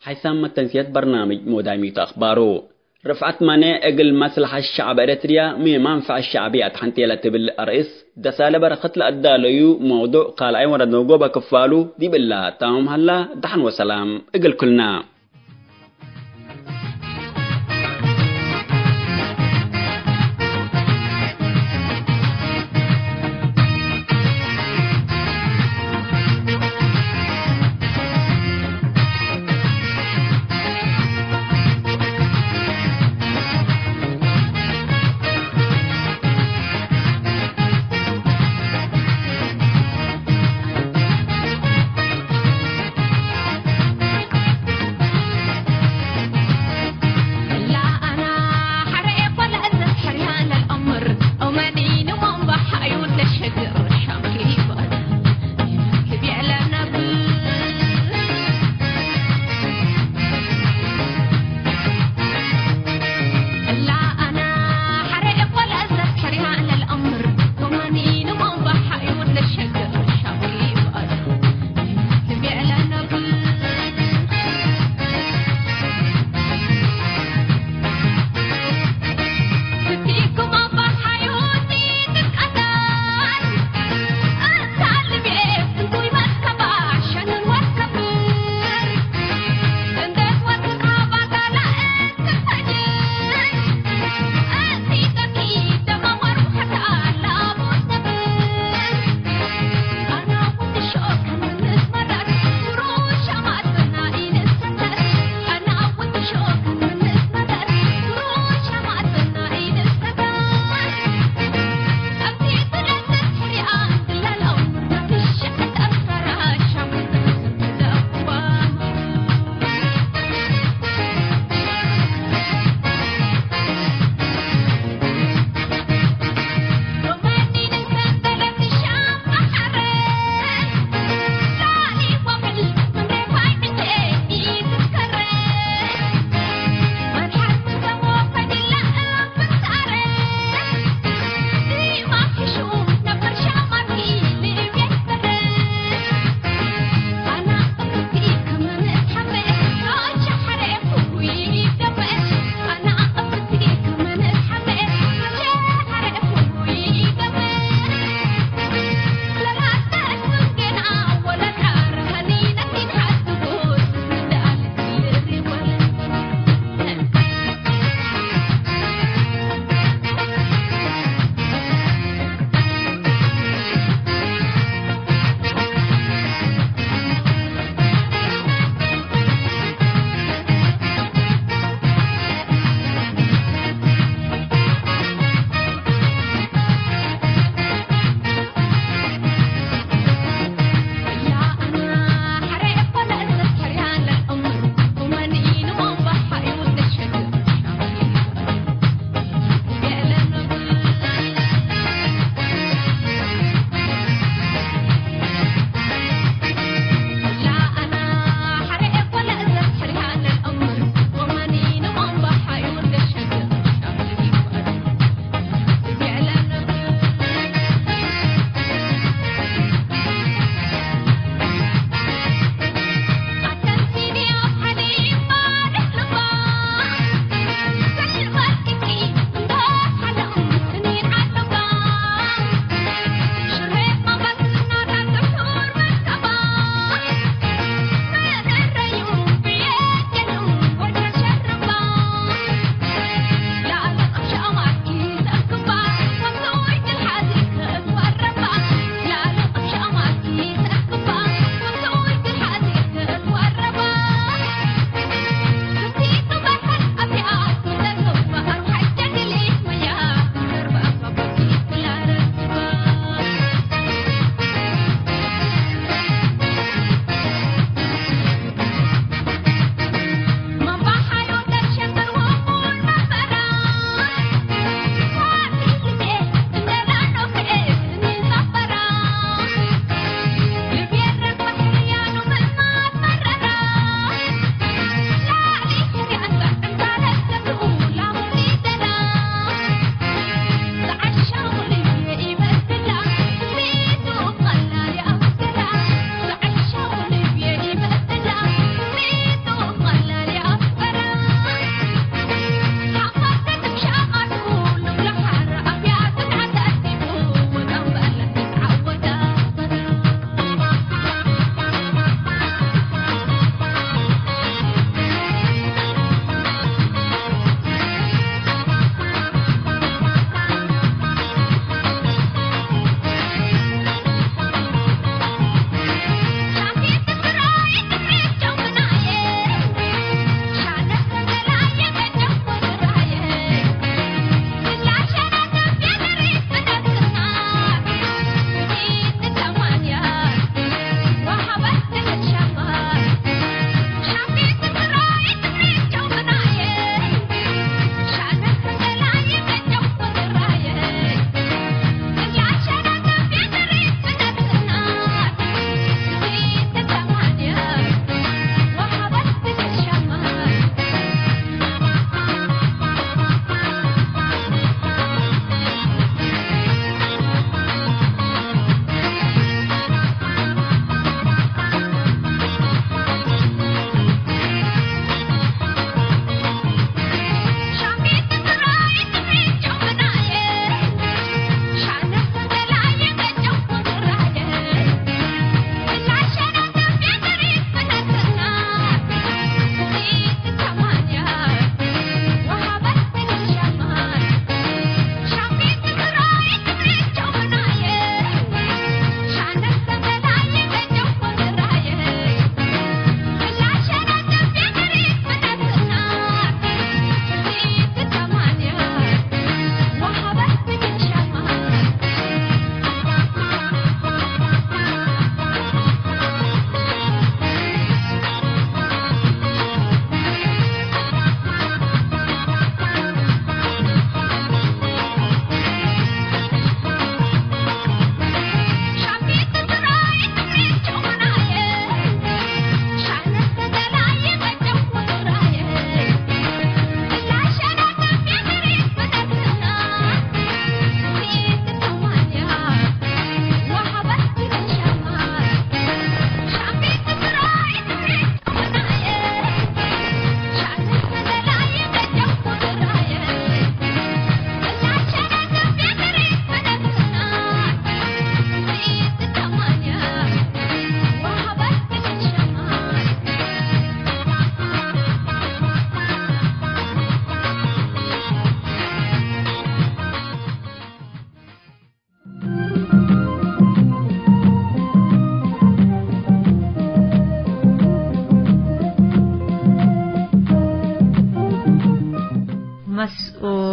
ሓይሳም መተንስየት በርናምጅ ሞዳሚቱ አኽባሩ። ርፍዐት መኔዕ እግል መስለሐት ሸዐብ ኤረትርያ ሚ መንፈዐት ሸዐብየ አትሐንቴ ለትብል አርእስ ደሳለ በረኸት ለአዳለዩ መውዱዕ ካልኣይ ወረድነው ጎበ ክፋሉ ዲብ እላ ታምም ሀላ። ደሐን ወሰላም እግል ኩልና።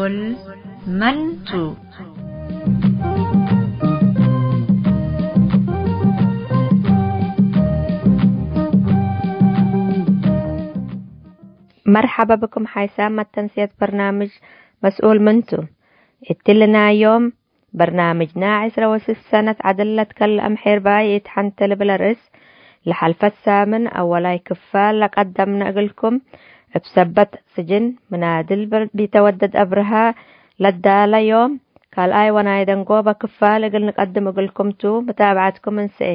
መስኡል መን ቱ? መርሐበ ብኩም ሓይሳም መተንስየት በርናምጅ መስኡል መን ቱ? እትልና ዮም በርናምጅና ዕስረ ወስስ ሰነት ዐድል ለትከልአም ሔርባይ እት ሐንተ ልብል ርእስ ለሐልፈት ሳምን አወላይ ክፋል ለቀደምነ እግልኩም፣ እብ ሰበት ስጅን ምናድል ቢተወደድ አብርሃ ለዳለ ዮም ካልኣይ ወናይ ደንጎበ ክፋል እግል ንቀድም እግልኩም ቱ። ምታብዐትኩም እንስኤ።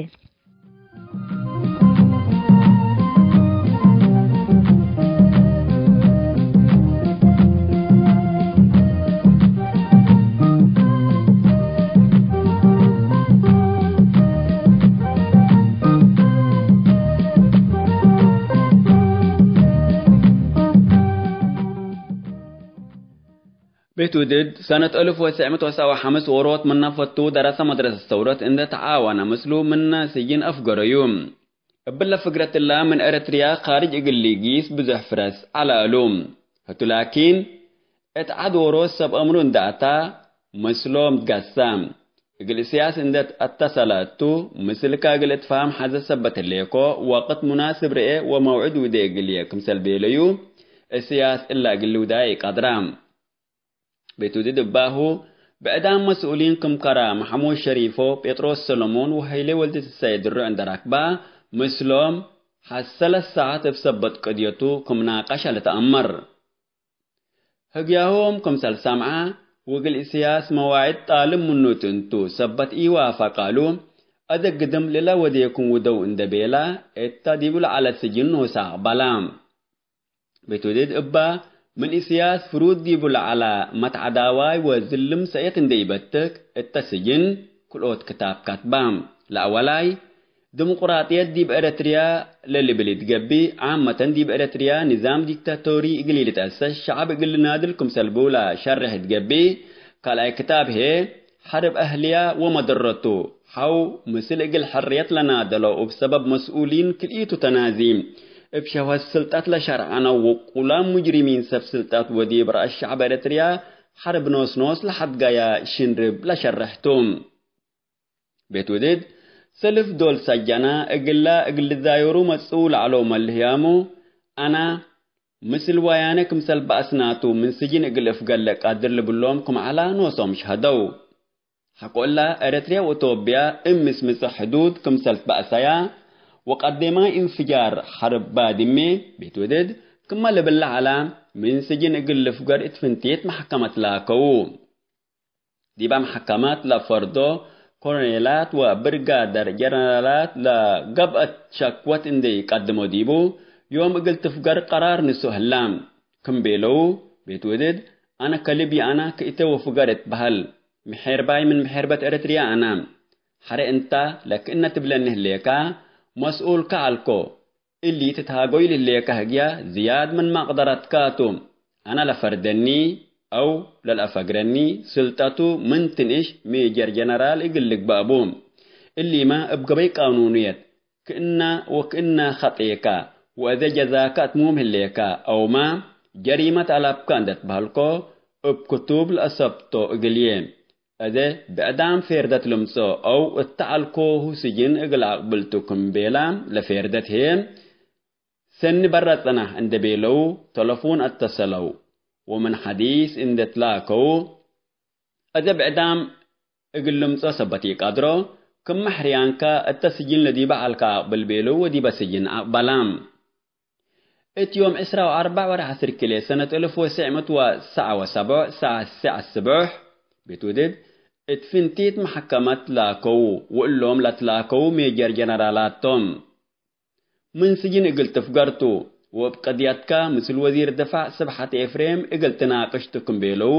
ቤት ውድድ ሰነት አልፍ ወትስዕ ምእት ወሰብዓ ወሐምስ ዎሮት ምነ ፈቱ ደረሰ መድረሰት ሰውረት እንደ ተዓወነ ምስሉ ምነ ስጅን አፍገረዩ። እብለ ፍግረት እላ ምን ኤረትርያ ካርጅ እግል ሊጊስ ብዙሕ ፍረስ ዐለ እሉ። ህቱ ላኪን፣ እት ዐድ ዎሮት ሰብ አምሩ እንደ አታ፣ ምስሎም ትገሰ። እግል እስያስ እንደ አተሰለ እቱ፣ ምስልከ እግል እትፋህም ሐዘ ሰበት ህሌኮ፣ ወቅት ሙናስብ ርኤ ወመውዕድ ውዴ እግልዬ ክምሰል ቤለዩ፣ እስያስ እላ እግል ልውዳየ ኢቀድረ። ቤት ውድድ እባሁ፣ ብዕዳም መስኡሊን ክም ከረ መሐሙድ ሸሪፎ፣ ጴጥሮስ ሰሎሞን ወሀይሌ ወልደትንሳኤ ድሩዕ እንደ ረክበ፣ ምስሎም ሐሰለት ሰዓት እብ ሰበት ቅድየቱ ክም ናቀሸ ልትአመር። ህግያሆም ክምሰል ሰምዐ፣ ወእግል እስያስ መዋዒድ ጣልብ ምኑ እት እንቱ ሰበት ኢወአፈቀ እሉ፣ አዜ ግድም ልለ ወዴኩም ውደው እንደ ቤለ፣ እተ ዲቡ ለዐለ ስጅን ኖሰ አቅበለ። ቤት ውድድ እባ፣ ምን እስያስ ፍሩድ ዲቡ ለዐለ መትዐዳዋይ ወዝልም ሰእየት እንዴ ኢበትክ፣ እተ ስጅን ክልኦት ክታብ ከትበ። ለአወላይ፣ ዲሙቅራጥየት ዲብ ኤረትርያ ለልብል ኢትገብእ፣ ዓመተን ዲብ ኤረትርያ ንዛም ዲክታቶሪ እግል ኢልትአሰስ ሸዐብ እግል ልናድል ክምሰል ቡ ለሸርሕ ኢትገብእ። ካልኣይ ክታብ ህዬ፣ ሐርብ አህልያ ወመደረቱ፣ ሐው ምስል እግል ሕርየት ለናደለው እብ ሰበብ መስኡሊን ክልኢቱ ተናዚ፣ እብ ሸህወት ስልጠት ለሸርዐነው ውቁላም ሙጅሪሚን ሰብ ስልጠት ወዲብ ረአስ ሸዕብ ኤረትርያ ሐርብ ኖስኖስ ለሐድገየ ሽንርብ ለሸርሕ ቱ። ቤት ውድድ፣ ሰልፍ ዶል ሰጀነ እግላ እግል ልዛዮሩ መጽኡ ለዐለው መልህያሙ፣ አና ምስል ወያነ ክምሰል በአስናቱ ምን ስጅን እግል እፍገር ለቀድር ልብሎም ክም ዐላ ኖሶም ሸህደው። ሐቆላ ኤረትርያ ወኢትዮጵያ እብ ምስምጽ ሕዱድ ክምሰል ትበአሰያ፣ ወቀዴማይ እንፍጃር ሐርብ ባድሜ፣ ቤት ውድድ፣ ክመ ልብል ለዐላ፣ ምን ስጅን እግል ልፍገር እት ፍንቲት መሕከመት ላከዉ። ዲበ መሕከመት ለፈርዶ ኮሎኔላት ወብርጋደር ጀነራላት ለገብአት ሸክወት እንዴ ኢቀድሞ ዲቡ፣ ዮም እግል ትፍገር ቀራር ንሱ ህላ። ክም ቤለው፣ ቤት ውድድ፣ አነ ከልብ ይአነ ክእተ ወፍገር እትበህል። ምሔርባይ ምን ምሔርበት ኤረትርያ አነ። ሐረ እንተ ለክእነ ትብለኒ ህሌከ፣ መስኡልከ ዐልኮ። እሊ ትትሃጎይ ለህሌከ ህግየ ዝያድ ምን መቅደረትካ ቱ። አነ ለፈርደኒ አው ለልአፈግረኒ ስልጠቱ ምን ትንእሽ ሜጀር ጀነራል እግል ልግበእ ቡ። እሊመ እብ ገበይ ቃኑንየት ክእነ ወክእነ ኸጤከ፣ ወአዜ ጀዛከ እትሙም ህሌከ አውመ ጀሪመት አለብከ እንዴ ትበህልኮ እብ ክቱብ ለአሰብቶ እግልዬ። አዜ ብዕዳም ፌርደት ልምጽኦ አው እተ ዐልኮሁ ስጅን እግል አቅብል ቱ ክም ቤለ ለፌርደት ህዬ፣ ሰኒ በረ ጽናሕ እንዴ ቤለው ተለፉን አተሰለው ወምን ሐዲስ እንዴ ትላከው፣ አዜ ብዕዳም እግል ልምጽኦ ሰበት ኢቀድሮ፣ ክመ ሕርያንከ እተ ስጅን ለዲበ ዐልከ አቅብል ቤለው ወዲበ ስጅን አቅበላም። እት ዮም ዕስራ ወአርበዕ ወርሕ ዐስር ክልኤ ሰነት እልፍ ወትስዕ ምእት ወትስዓ ወሰብዕ ሰዓት ስዕ አስቡሕ፣ ቤት ውድድ እት ፍንቲት መሐከመት ላከዉ፣ ወእሎም ለትላከዉ ሜጀር ጀነራላት ቶም። ምን ስጅን እግል ትፍገር ቱ፣ ወእብ ቅድየትከ ምስል ወዚር ድፋዕ ስብሐት ኤፍሬም እግል ትናቅሽ ቱ ክም ቤለው፣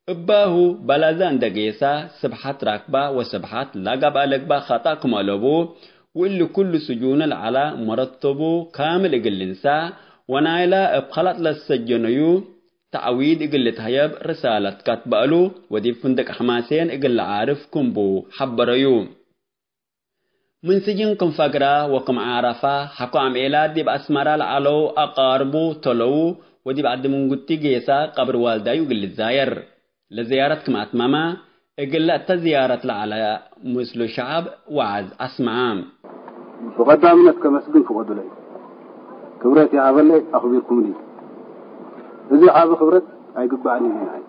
እባሁ በለዘ እንደ ጌሰ፣ ስብሐት ራክበ ወስብሐት ለገብአ ልግበእ ኸጠእ ክም አለቡ፣ ወእሊ ኩሉ ስጁነ ለዐለ መረተቡ ካምል እግል ልንሰእ፣ ወናይለ እብ ኸለጥ ለትሰጀነዩ ተዕዊድ እግል ልትሀየብ ርሳለት ከትበ እሉ፣ ወዲብ ፍንድቅ ሐማሴን እግል ለዓርፍ ክም ቡ ሐበረዩ። ምን ስጅን ክም ፈግረ ወክም ዓረፈ፣ ሐቆ አምዔላት ዲብ አስመረ ለዐለው አቃርቡ ተለው፣ ወዲብ ዐዲ ምንጉቲ ጌሳ ቀብር ዋልዳዩ እግል ልዛየር። ለዝያረት ክም አትመመ፣ እግለ እተ ዝያረት ለዐለ ምስሉ ሸዐብ ወዐዝ አስመዐ። ብቀዳምነት ከመስግን ፍቀዱለይ። ክብረት ይሃበለይ፣ አኽቢርኩምኒ። እዚ ዓቢ ክብረት ኣይግበኣኒን እዩ።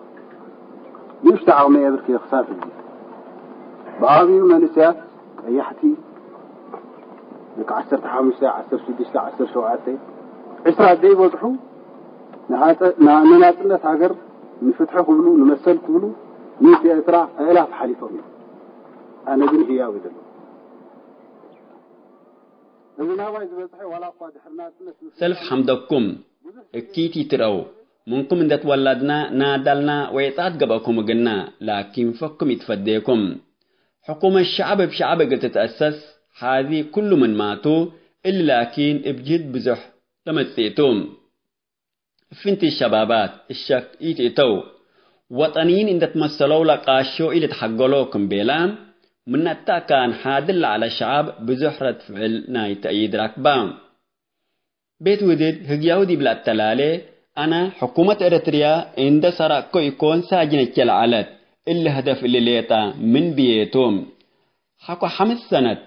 ንእሽቶ ዓቕመይ የብርክየ ክሳብ ሕጂ። ብዓብዩ መንእሰያት ቀያሕቲ፣ ልክ ዓሰርተ ሓሙሽተ፣ ዓሰርተ ሽዱሽተ፣ ዓሰርተ ሸውዓተ፣ ዕስራ ዘይበጽሑ ንሃጸ-፣ ና-፣ ንናጽነት ሃገር፣ ንፍትሒ ክብሉ፣ ንመሰል ክብሉ፣ ምስ ኤርትራ ኣእላፍ ሓሊፎም እዮም። ኣነ ግን ህያው እዩ ዘለኹ። እዚ ናባይ ዝበጽሐ ዋላ እኳ ድሕሪ ናጽነት ምስ ሰልፍ ሐምደኩም እኪት ይትረው። ምንኩም እንደ ትወለድና ናዳልና ወይጻት ገብአኩም እግልና፣ ላኪን ፈኩም ይትፈዴኩም። ሕኩመት ሸዐብ እብ ሸዐብ እግል ትትአሰስ ሓዚ ኩሉ ምን ማቱ፣ እሊ ላኪን እብ ጅህድ ብዙሕ ለመጽእ ቱ። እፍንቲ ሸባባት እሸክ ኢትእተው። ወጠንይን እንደ ትመሰለው ለቃሾ ኢልትሐገሎ ክም ቤላ፣ ምን አታካን ሓድል ለዐለ ሸዐብ ብዙሕ ረድ ፍዕል ናይ ተእይድ ረክባ። ቤት ውድድ ህግያሁ ዲብ ለአተላሌ፣ አነ ሕኩመት ኤረትርያ እንደ ሰራቅኮ ኢኮን ሳጅነቼ ለዐለት፣ እሊ ህደፍ እሊ ሌጠ ምን ብዬ ቱ። ሐቆ ሐምስ ሰነት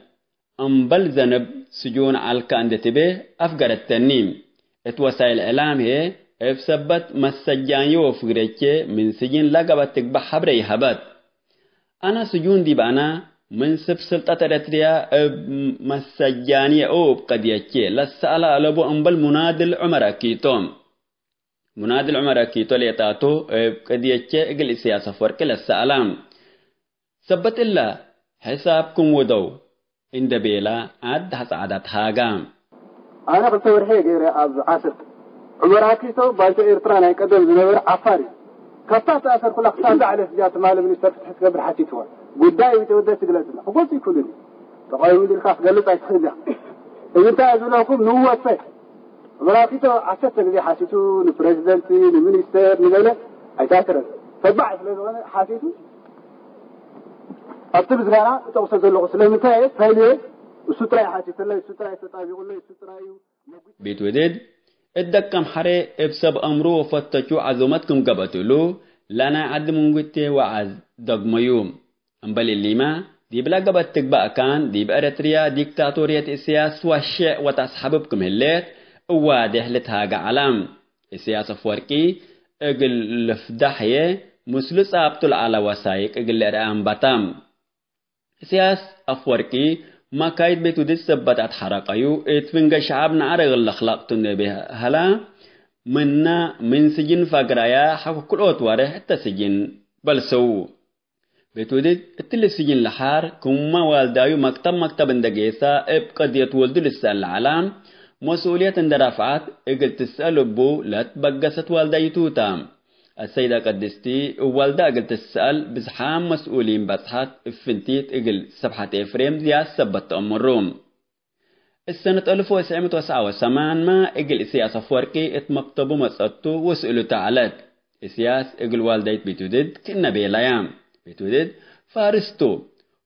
እምበል ዘንብ ስጁን ዐልከ እንዴ ትቤ አፍገረተኒ። እት ወሳይል እዕላም ህዬ እብ ሰበት መሰጃንዮ ወፍግረቼ ምን ስጅን ለገበት ትግበእ ሐብሬ ይሀበት። አነ ስጁን ዲብ አነ ምን ስብ ስልጠት ኤረትርያ እብ መሰጃንየ እብ ቀድየቼ ለሰአለ አለቡ እምበል ሙናድል ዑመር አኪቶ። ሙናድል ዑመር አኪቶ ሌጣቱ እብ ቀድየቼ እግል እስያስ አፈወርቂ ለሰአለ። ሰበት እለ ሕሳብኩም ውደው እንደ ቤላ ዐድ ሐጻዕዳት ሃጋ። አነ ክልተ ወርሒ ገይረ ኣብ ዓሰብ ዑመር አኪቶ ባይቶ ኤርትራ ናይ ቀደም ዝነበረ ዓፋር እዩ። ካብታ ተኣሰርኩላ ክሳብ ዛዕለ ስጃ ትማሊ ሚኒስተር ፍትሒ ትገብር ሓቲትዋ። ጉዳይ ቢተወደድ ትግለጽና። ክገልጽ ይክእሉኒ። ተቃዊሙ ኢልካ ክትገልጽ ኣይትኽእል ኢኻ። እዚ እንታይ ዝብለኩም ንወፈ ዑመር አኪቶ ዓሰርተ ግዜ ሓቲቱ፣ ንፕረዚደንት፣ ንሚኒስተር፣ ንገለ ኣይታተረን። ተባዕ ስለ ዝኾነ ሓቲቱ፣ ኣብቲ ምስጋና እጠቕሶ ዘለኹ ስለምንታይ እየ? ፋይል እየ። እሱ ጥራይ ሓቲተለይ፣ እሱ ጥራይ ተጣቢቑለይ፣ እሱ ጥራይ እዩ። ቤት ውድድ እት ደቀም ሐሬ እብ ሰብ አምሩ ወፈተቹ ዐዙመት ክም ገብአት እሉ፣ ለናይ ዐዲ ምንጉቴ ወዐዝ ደግመዩ። እምበል እሊመ፣ ዲብለ ገበት ትግበእ ካን፣ ዲብ ኤረትርያ ዲክታቶርየት እስያስ ወሽዕ ወተአስሐብብ ክም ህሌት፣ እዋዴሕ ልትሃገ ዐለ። እስያስ አፍወርቂ እግል ልፍዳሕ ህዬ፣ ምስሉ ጻብጡ ለዐለ ወሳይቅ እግል ልርአ አንበተ። እስያስ አፍወርቂ፣ መካይድ ቤት ውድድ ሰበት አትሐረቀዩ፣ እት ፍንገ ሸዐብ ነዐር እግል ለክለቅ ቱ እንዴ ቤ ሀላ፣ ምነ ምን ስጅን ፈግራያ ሐቆ ክልኦት ወሬሕ እተ ስጅን በልሰው። ቤት ውድድ እትሊ ስጅን ለሐር ክመ ዋልዳዩ መክተብ መክተብ እንደ ጌሰ እብ ቀድየት ወልዱ ልሰአል ለዐለ መስኡልየት እንደ ረፍዐት እግል ትሰአል እቡ ለትበገሰት ዋልዳይቱ ተ። አሰይደ ቅድስቲ እብ ዋልዳ እግል ትሰአል ብዝሓም መስኡሊን በጽሐት እብ ፍንቲት እግል ሰብሐት ኤፍሬም ዝያድ ሰበት ተአምሩ። እሰነት አልፍ ወትስዕ ምእት ወትስዓ ወሰማንመ እግል እስያስ አፍወርቂ እት መክተቡ መጸቱ ወስእሉተ ዐለት። እስያስ እግል ዋልዳይት ቤት ውድድ ክእነ ቤላያ። ቤት ውድድ ፋርስ ቱ፣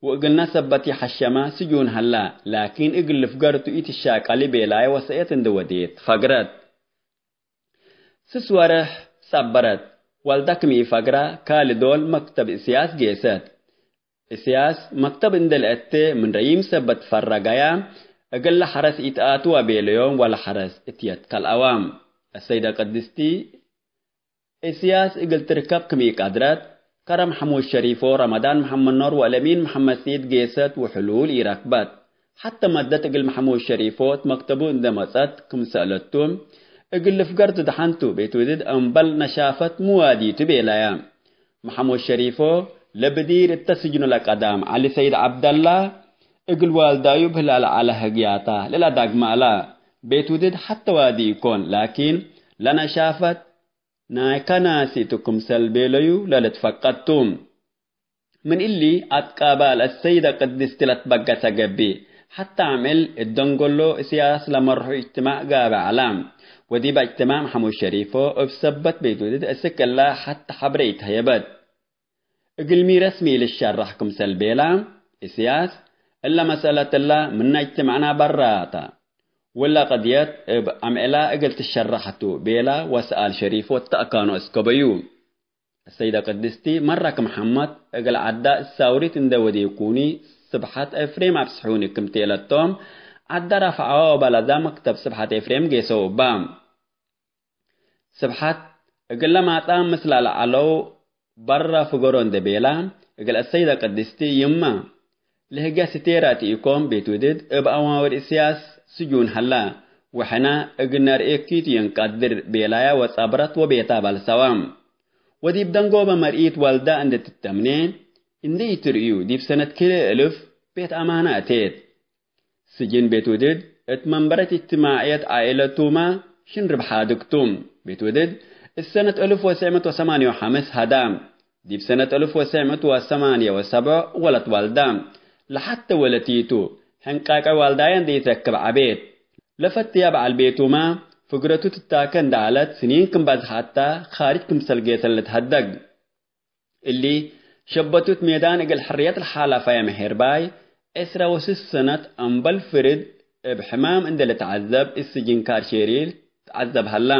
ወእግልነ ሰበት ይሐሸመ ስጁን ሀላ፣ ላኪን እግል ልፍገር ቱ ኢትሻቀሊ ቤላየ ወሰእየት እንዴ ወዴት ፈግረት። ስስ ወርሕ ጸበረት። ዋልዳ ክም ኢፈግራ፣ ካሊ ዶል መክተብ እስያስ ጌሰት። እስያስ መክተብ እንዴ ለአቴ ምን ረዪም ሰበት ፈረገያ፣ እግለ ሐረስ ኢትአትወ ቤለዮም ወለሐረስ እትየት ከልአዋ። አሰይደ ቅድስቲ እስያስ እግል ትርከብ ክም ኢቀድረት፣ ከረም ሐሙድ ሸሪፎ፣ ረመዳን መሐመድ ኖር ወአለሚን መሐመድ ሰይድ ጌሰት ወሕሉል ኢረክበት። ሐተ መደት እግል መሐሙድ ሸሪፎ እት መክተቡ እንዴ መጸት ክም ሰአለቱ፣ እግል ልፍገር ቱ ደሐን ቱ፣ ቤት ውድድ እምበል ነሻፈት ምዋዲቱ ቤላያ። መሐሙድ ሸሪፎ ለብዲር እተ ስጅኑ ለቀዳም ዐሊ ሰይድ ዐብደላ እግል ዋልዳዩ ብህላ ለዐለ ህግያታ ለለዳግመ ዐለ። ቤት ውድድ ሐተ ዋዲ ኢኮን፣ ላኪን ለነሻፈት ናይ ከናሲ ቱ ክምሰል ቤለዩ ለልትፈቀድ ቱ። ምን እሊ አትቃባል አሰይደ ቅድስቲ ለትበገሰ ገብእ፣ ሐተ አምዕል እት ደንገሎ እስያስ ለመርሑ እጅትማዕ ጋብእ ዐለ። ወዲበ እጅትማዕ መሐሙድ ሸሪፎ እብ ሰበት ቤት ውድድ እስክ እላ ሐተ ሐብሬ ኢተህየበት። እግልሚ ረስሚ ልሸረሕ ክምሰል ቤላ፣ እስያስ እለ መሰለት እላ ምነ እጅትማዕና በራ ተ። ወላ ቀድየት እብ አምዕላ እግል ትሸረሕ ቱ ቤላ ወሰኣል ሸሪፍ ወተአካኑ እስከበዩ። አሰይደ ቅድስቲ መራክ መሐመድ እግል ዐዳ እሳውሪት እንደ ወዴኩኒ ስብሐት ኤፍሬም አብጽሑኒ ክም ቴለቶም ዐዳ ራፍዐዋ ወበለዛ መክተብ ስብሐት ኤፍሬም ጌሰው እባ። ስብሐት እግለ ማጻ ምስላ ለዐለው በረ ፍገሮ እንደ ቤላ፣ እግል አሰይደ ቅድስቲ ይመ፣ ለህግያ ስቴራ ትኢኮም ቤት ውድድ እብ አዋን ወድ እስያስ ስጁን ሀላ፣ ወሕነ እግል ነርኤኪ ቱ የንቀድር ቤላያ ወጸብረት ወቤታ ባልሰዋ። ወዲብ ደንጎበ መርኢት ወልዳ እንደ ትተምኔ፣ እንደ ኢትርእዩ ዲብ ሰነት ክልኤ እልፍ ቤት አማነ አቴት። ስጅን ቤት ውድድ እት መንበረት እጅትማዕየት ዓኢለቱመ ሽን ርብሓ ድግቱ። ቤት ውድድ እት ሰነት እልፍ ወትሰዕ ምእት ወሰማንየ ወሐምስ ሀዳ። ዲብ ሰነት እልፍ ወትሰዕ ምእት ወሰማንየ ወሰብዕ ወለት ዋልዳ። ለሐቴ ወለቲቱ ሕንቃቀ ዋልዳየ እንዴ ኢትረክብ ዐቤት። ለፈትያ በዐል ቤቱመ ፍግረቱ ትታከ እንደ ዐለት ስኒን ክም በዝሐታ ካርጅ ክምሰል ጌሰ ልትሀደግ። እሊ ሸበቱት ሜዳን እግል ሕርየት ለሓላፋየ መሔርባይ፣ ዕስራ ወስስ ሰነት አምበል ፍርድ እብ ሕማም እንዴ ልትዐዘብ እት ስጅን ካርሼሪል ትዐዘብ ሀላ።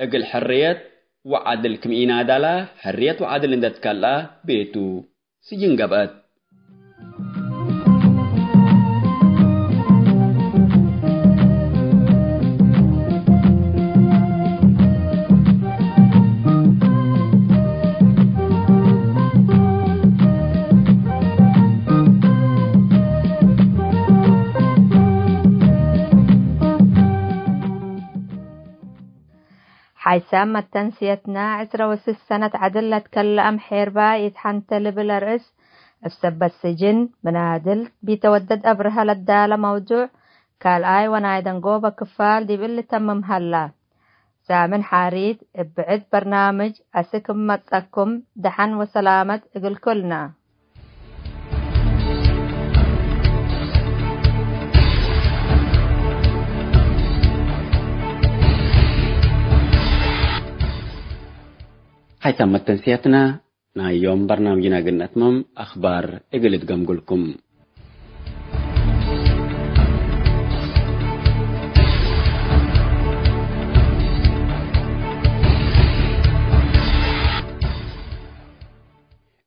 እግል ሕርየት ወዐድል ክም ኢናዳላ፣ ሕርየት ወዐድል እንዴ ትከልአ ቤቱ ስጅን ገብአት። ሓይሳም መተንስየትና፣ ዕስራ ወስስ ሰነት ዐድል ለትከለአም ሔርባይ ኢትሐንተ ልብል አርእስ፣ እብ ሰበት ስጅን ምናድል ቢተወደድ አብርሀ ለዳለ መውዱዕ፣ ካልኣይ ወናይ ደንጎበ ክፋል ዲብ እሊ ተምም ሀላ። ሳምን ሓሪት እብ ብዕድ በርናምጅ አስክ እብ መጽአኩም፣ ደሐን ወሰላመት እግል ኩልና። ሓይሳም መተንስያትና ናይ ዮም በርናምጅና እግል ነትመም አኽባር እግል እትገምጉልኩም።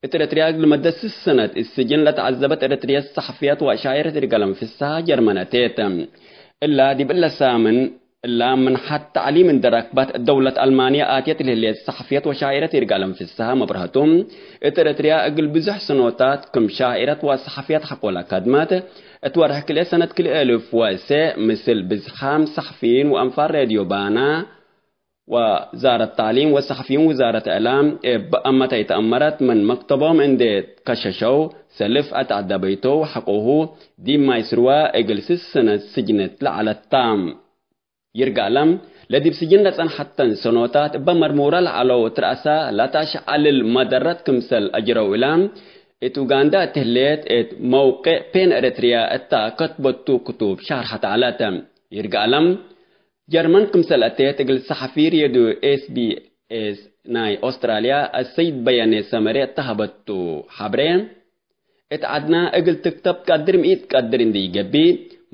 እት ኤረትርያ እግል መደት ስስ ሰነት እት ስጅን ለተዐዘበት ኤረትርየት ሰሐፍየት ወሻዕረት ይርጋለም ፍስሐ ጀርመን አቴት። እላ ዲብ እለ ሳምን እላ ምንሐት ተዕሊም እንዴ ረክበት፣ ደውለት አልማንየ አትየት ለህሌት ሰሐፍየት ወሻዕረት ይርጋለም ፍስሐ መብርሀቱ፣ እት ኤረትርያ እግል ብዙሕ ሰኖታት ክም ሻዕረት ወሰሐፍየት ሐቆለ ከድመት፣ እት ወርሕ ክልኤ ሰነት ክልኤ እልፍ ወእሴዕ፣ ምስል ብዝሓም ሰሐፊይን ወአንፋር ሬድዮ ባና፣ ወዛረት ተዕሊም ወሰሐፊይን ውዛረት እዕላም እብ አመተ ኢተአመረት ምን መክተቦም እንዴ ከሸሸው ሰልፍ አትዐደበይቶ ሐቆሁ ዲብ ማይ ስርወ እግል ስስ ሰነት ስጅነት ለዐለት ተ። ይርጋለም ለዲብ ስጅን ለጸንሐተን ሰኖታት እበ መርሙረ ለዐለው እት ረአሳ ለተአሸዐልል መደረት ክምሰል አጅረው እላ እት ኡጋንዳ እት ህሌት እት መውቅዕ ፔን ኤረትርያ እታ ከትበቱ ክቱብ ሻርሐት ዐለት። ይርጋለም ጀርመን ክምሰል አቴት እግል ሰሐፊ ሬድዮ ኤስ ቢ ኤስ ናይ ኦስትራልያ አሰይድ በየኔ ሰመሬ እተ ሀበቱ ሐብሬ፣ እት ዐድና እግል ትክተብ ትቀድር ሚ ኢትቀድር እንዴ ኢገብእ፣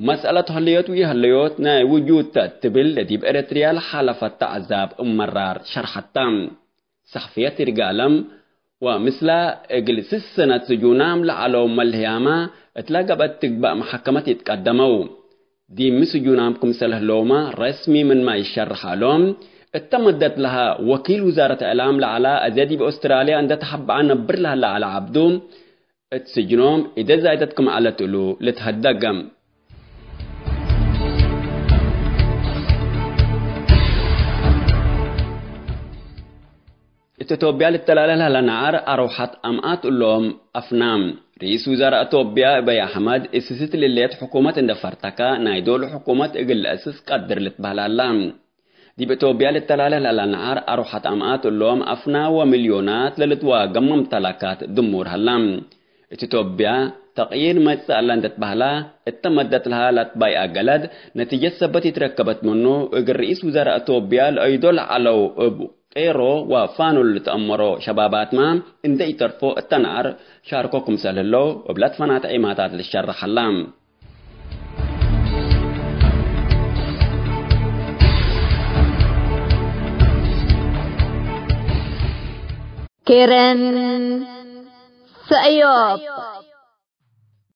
መስአለት ሀለዮት ወኢሀለዮት ናይ ውጁድ ተ ትብል ለዲብ ኤረትርያ ለሓለፈት ተዐዛብ እብ መራር ሸርሐተ። ሰሕፍየት ይርጋለም ወምስላ እግል ስስ ሰነት ስጁናም ለዐለው መልህያመ እትለ ገብአት ትግበእ መሐከመት ይትቀደመው። ዲብ ስጁናም ክምሰል ህለውመ ረስሚ ምንመ ይሸርሕ ዐሎም። እተ መደት ለሀ ወኪል ውዛረት እዕላም ለዐለ አዜ ዲብ ኦስትራልያ እንዴ ተሐበዐ ነብር ለሀለ ዐለ ዐብዱ፣ እት ስጅኖም ኢደ ዛይደት ክም ዐለት እሉ ልትሀደገም። እት ኢትዮጵያ ልተላለ ለሀለ ነዐር አርወሐት አምኣት እሎም አፍናም። ርኢስ ውዛራእ ኢትዮጵያ አብይ አሕመድ እስስት ልሌት ሕኩመት እንዴ ፈርተከ፣ ናይ ዶሉ ሕኩመት እግል ለአስስ ቀድር ልትበህል ዐላ። ዲብ ኢትዮጵያ ልተላለ ለሀለ ነዐር አርወሐት አምኣት እሎም አፍና ወምልዮናት ለልትዋገም መምተለካት ድሙር ሀላ። እት ኢትዮጵያ ተቅዪር መጽእ ዐለ እንዴ ትበህለ እተ መደት ለሀ ለአትባይ አገለድ ነቲጀት ሰበት ኢትረከበት ምኑ፣ እግል ርኢስ ውዛራእ ኢትዮጵያ ለአይዶ ለዐለው እብ ቄሮ ወፋኖ ልትአመሮ ሸባባትመ እንዴ ኢተርፎ እተ ነዐር ሻርኮ ክምሰል ህለው እብ ለትፈናተ ዒማታት ልሸረሕ ዐላ። ኬረን ሰእዮብ።